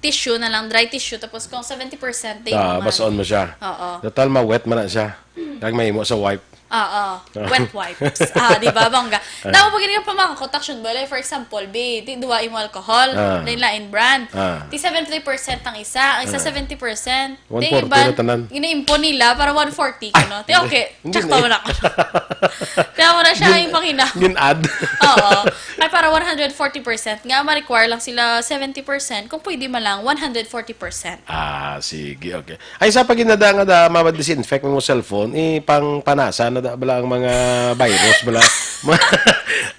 tissue na lang, dry tissue, tapos kung seventy percent, di Ah, naman. Basaon mo siya. Oo. Total, ma-wet man na siya. Kag may imo sa wipe. Oo. Wet wipes. Ah, di ba? Bangga. Ah. Daw pag nga pamangkot, Action Boy, like, for example, bi, di duwa imo alcohol, Ah. Lain-lain brand. Ah. Ti seventy percent ang isa, ang isa Ah. Seventy percent. One forty na tanan. Iniimpon nila para one forty, no? Ti, okay, hindi tsakto na. Mo na ako. Kaya mo na siya yung pangina. Gin-add. Oo. Ay, para one hundred forty percent. Nga, ma-require lang sila seventy percent. Kung pwede man lang, one hundred forty percent. Ah, sige, okay. Ay, sa pag inada nga da, mama-disinfect mo cellphone, ipang panasa na da bala ang mga virus bala.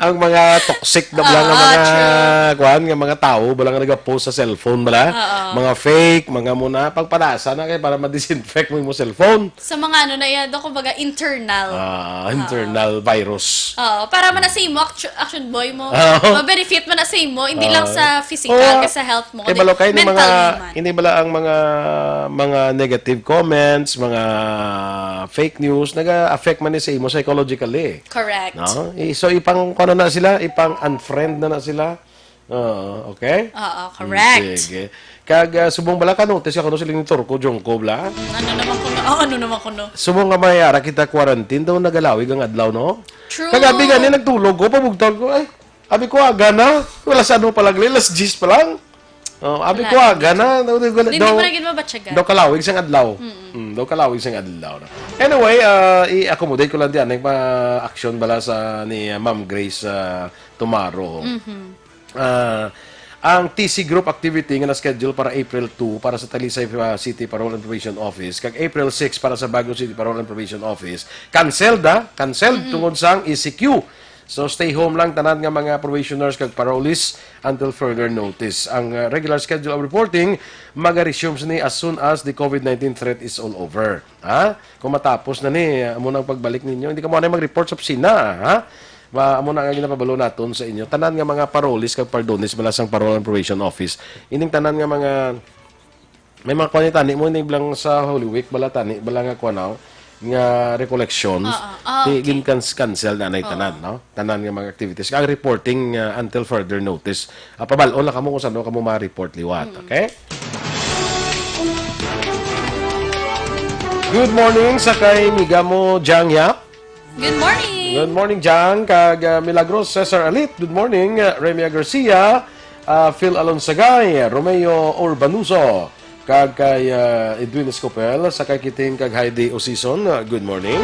Ang mga toxic na bala nga Ah, mga, true. Kuan, nga mga tao bala nga nagapost sa cellphone bala. Oo. Mga fake, mga muna, pagpanasa na kay para ma-disinfect mo yung cellphone. Sa mga ano na yan, doon, kumbaga, internal. Ah, internal virus. Oo, para man na sa imo, actu-, action boy mo. Oo. Ma-benefit man na sa imo, hindi lang sa physical, kay sa health mo, kundi mentally man. Kay balokay ni mga, hindi bala ang mga, mga negative comments, mga fake news, naga-affect man ni sa imo psychologically. Correct. No? I-, so, ipang, ano na sila, ipang-unfriend na na sila. Oo, okay? Oo, Mm, correct. sige. Kag, ah, subong bala ka, notice ka kuno sila ni Turco, Jungko, bala? Ano naman kuno? Oh, ano naman kuno? Subong nga may ara kita quarantine, daw nagalawig ang adlaw, no? True. Kag abi gani, nagtulog ko, pabugtaw ko, ay, abi ko, aga na. Wala sa ano pa lang, alas diyes pa lang. Oh, abi Wala ko, na. aga na. Daw, daw, Hindi daw, mo na gid mabatyagan. daw kalawig sang adlaw. Mm-mm. Mm, daw kalawig sang adlaw, no? Anyway, ah, i-accommodate ko lang di anay pa action bala sa ni, ah, Ma'am Grace, ah, tomorrow. Mhm. Ah, ang T C group activity nga na-schedule para April two para sa Talisay, ah, City Parole and Probation Office kag April six para sa Bago City Parole and Probation Office, canceled, ah, canceled Mm-mm. tungod sang E C Q. So, stay home lang tanan nga mga probationers kag parolees until further notice. Ang, ah, regular schedule of reporting maga-resume sini as soon as the covid nineteen threat is all over. Ha? Kung matapos na ni, amo na ang pagbalik ninyo. Hindi ka mo anay mag-report sa opisina, ha? Ma-, amo na nga ginapabalo naton sa inyo. Tanan nga mga parolees kag pardones bala sang Parole and Probation Office. Ining tanan nga mga, may mga kuwan ni tani mo, ining bilang sa Holy Week, bala tani, bala nga kuwan, oh, nga recollection. Oo. Ah, Di, okay. gin-cans-, cancel na na yung Oo. tanan, no? Tanan nga mga activities. Ang reporting, uh, until further notice. Ah, pabal-on lang kamo kung saan kamo ma-report liwat, Mm. okay? Good morning sa kay miga mo, Jang Yap. Good morning. Good morning, Jang. Kag, uh, Milagros Cesar Alit. Good morning, uh, Remia Garcia, uh, Phil Alonsagay, Romeo Urbanuso, kag kay, uh, Edwin Escopel, sa kay Kiting kag Heidi Osison. Uh, good morning.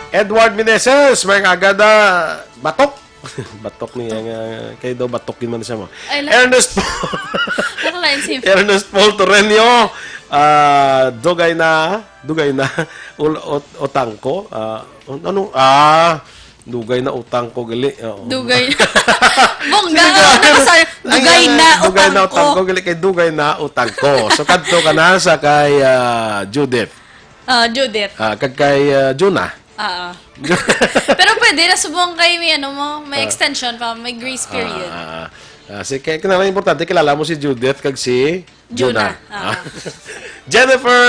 Edward Meneses, may agada batok. Batok niya nga, kay daw batok yun man siya mo. Ay, la- Ernest Paul. Nakalain si Ernest Paul Torreño, ah, dugay na, dugay na, ul-, ot-, utang ko, ah, un-, ano, ah, dugay na utang ko, gali, oo. Dugay. Bongga, Sige, oh, nakasal-, ay, dugay ay, na dugay na utang utang ko. ko, gali, kay dugay na utang ko. So, kadto ka na sa kay, ah, Judith. Ah, Judith. Ah, kag kay, ah, Juna. Oo. Pero pwede na subong kay may ano mo, may Ah. extension pa, may grace period. Ah, ah, ah. Ah, si, kaya kinahanglan importante, kilala mo si Judith kag si Juna. Juna, ah. Ah. Jennifer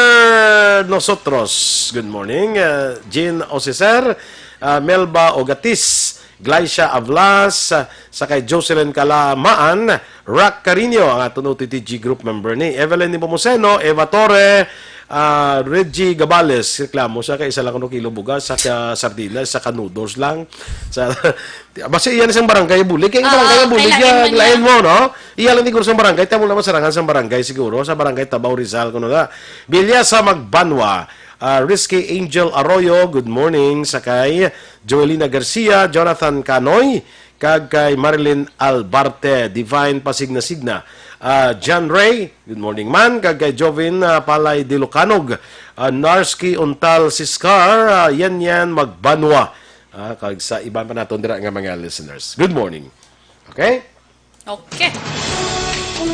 Nosotros, good morning. Ah, Jean Osicer, ah, Melba Ogatis, Glycia Avlas, ah, sa kay Jocelyn Kalamaan, Rock Carino, ang aton O T T G group member ni Evelyn Nepomuceno, Eva Torre, ah, Reggie Gabales, reklamo siya kay isa lang kuno kilo bugas, sa ka-, sardinas, sa ka-noodles lang. Sa, basta iyan isang barangay bulig. Kay Oo, barangay bulig, kailangan yan, man lain yan. mo, no? Iya lang siguro sa barangay, tamo lang masarangan sa barangay siguro, sa barangay Tabaw Rizal, kuno na. Bilya sa Magbanwa, ah, Risky Angel Arroyo, good morning, sa kay Joelina Garcia, Jonathan Canoy, kag kay Marilyn Albarte, Divine Pasignasigna. Ah, John Ray, good morning man. Kag kay Jovin, ah, Palay Dilocanog, ah, Narski Untal Siscar, ah, Yan Yan Magbanwa. Ah, kag sa iban pa naton dira nga mga listeners. Good morning. Okay? Okay.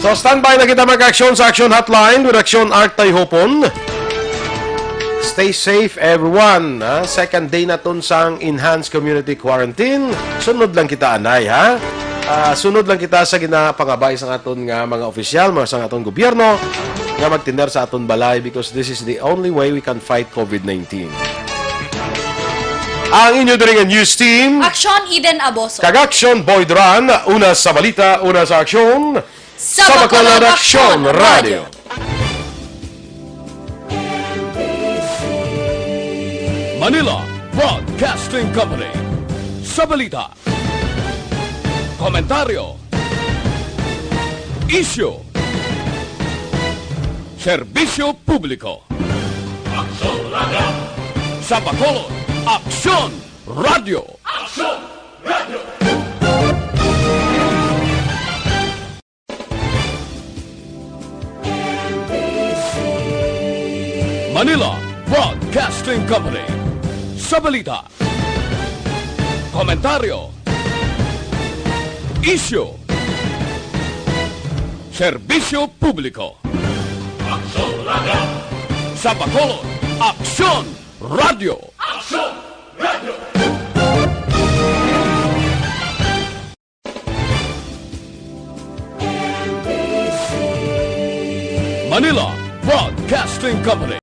So, standby na kita mag-aksyon sa Action Hotline with Action Art Tayhopon. Stay safe, everyone, ha? Second day na ton sang enhanced community quarantine. Sunod lang kita, anay, ha? Ah, sunod lang kita sa ginapangabay sa aton nga mga opisyal, mga sa aton gobyerno, nga magtindar sa aton balay, because this is the only way we can fight covid nineteen. Ang inyo diri nga news team, Action Eden Aboso. Kag Action Boy Duran, una sa balita, una sa aksyon. Sa Bacolod Aksyon Radio. Manila Broadcasting Company. Sa balita, komentaryo, isyu, serbisyo publiko. Aksyon Radio. Sa Bacolod, Aksyon Radio. Aksyon Radio. Manila Broadcasting Company. Sa balita, komentaryo, isyu, serbisyo publiko. Aksyon Radio. Sa Bacolod, Aksyon Radio. Aksyon Radio. Manila Broadcasting Company.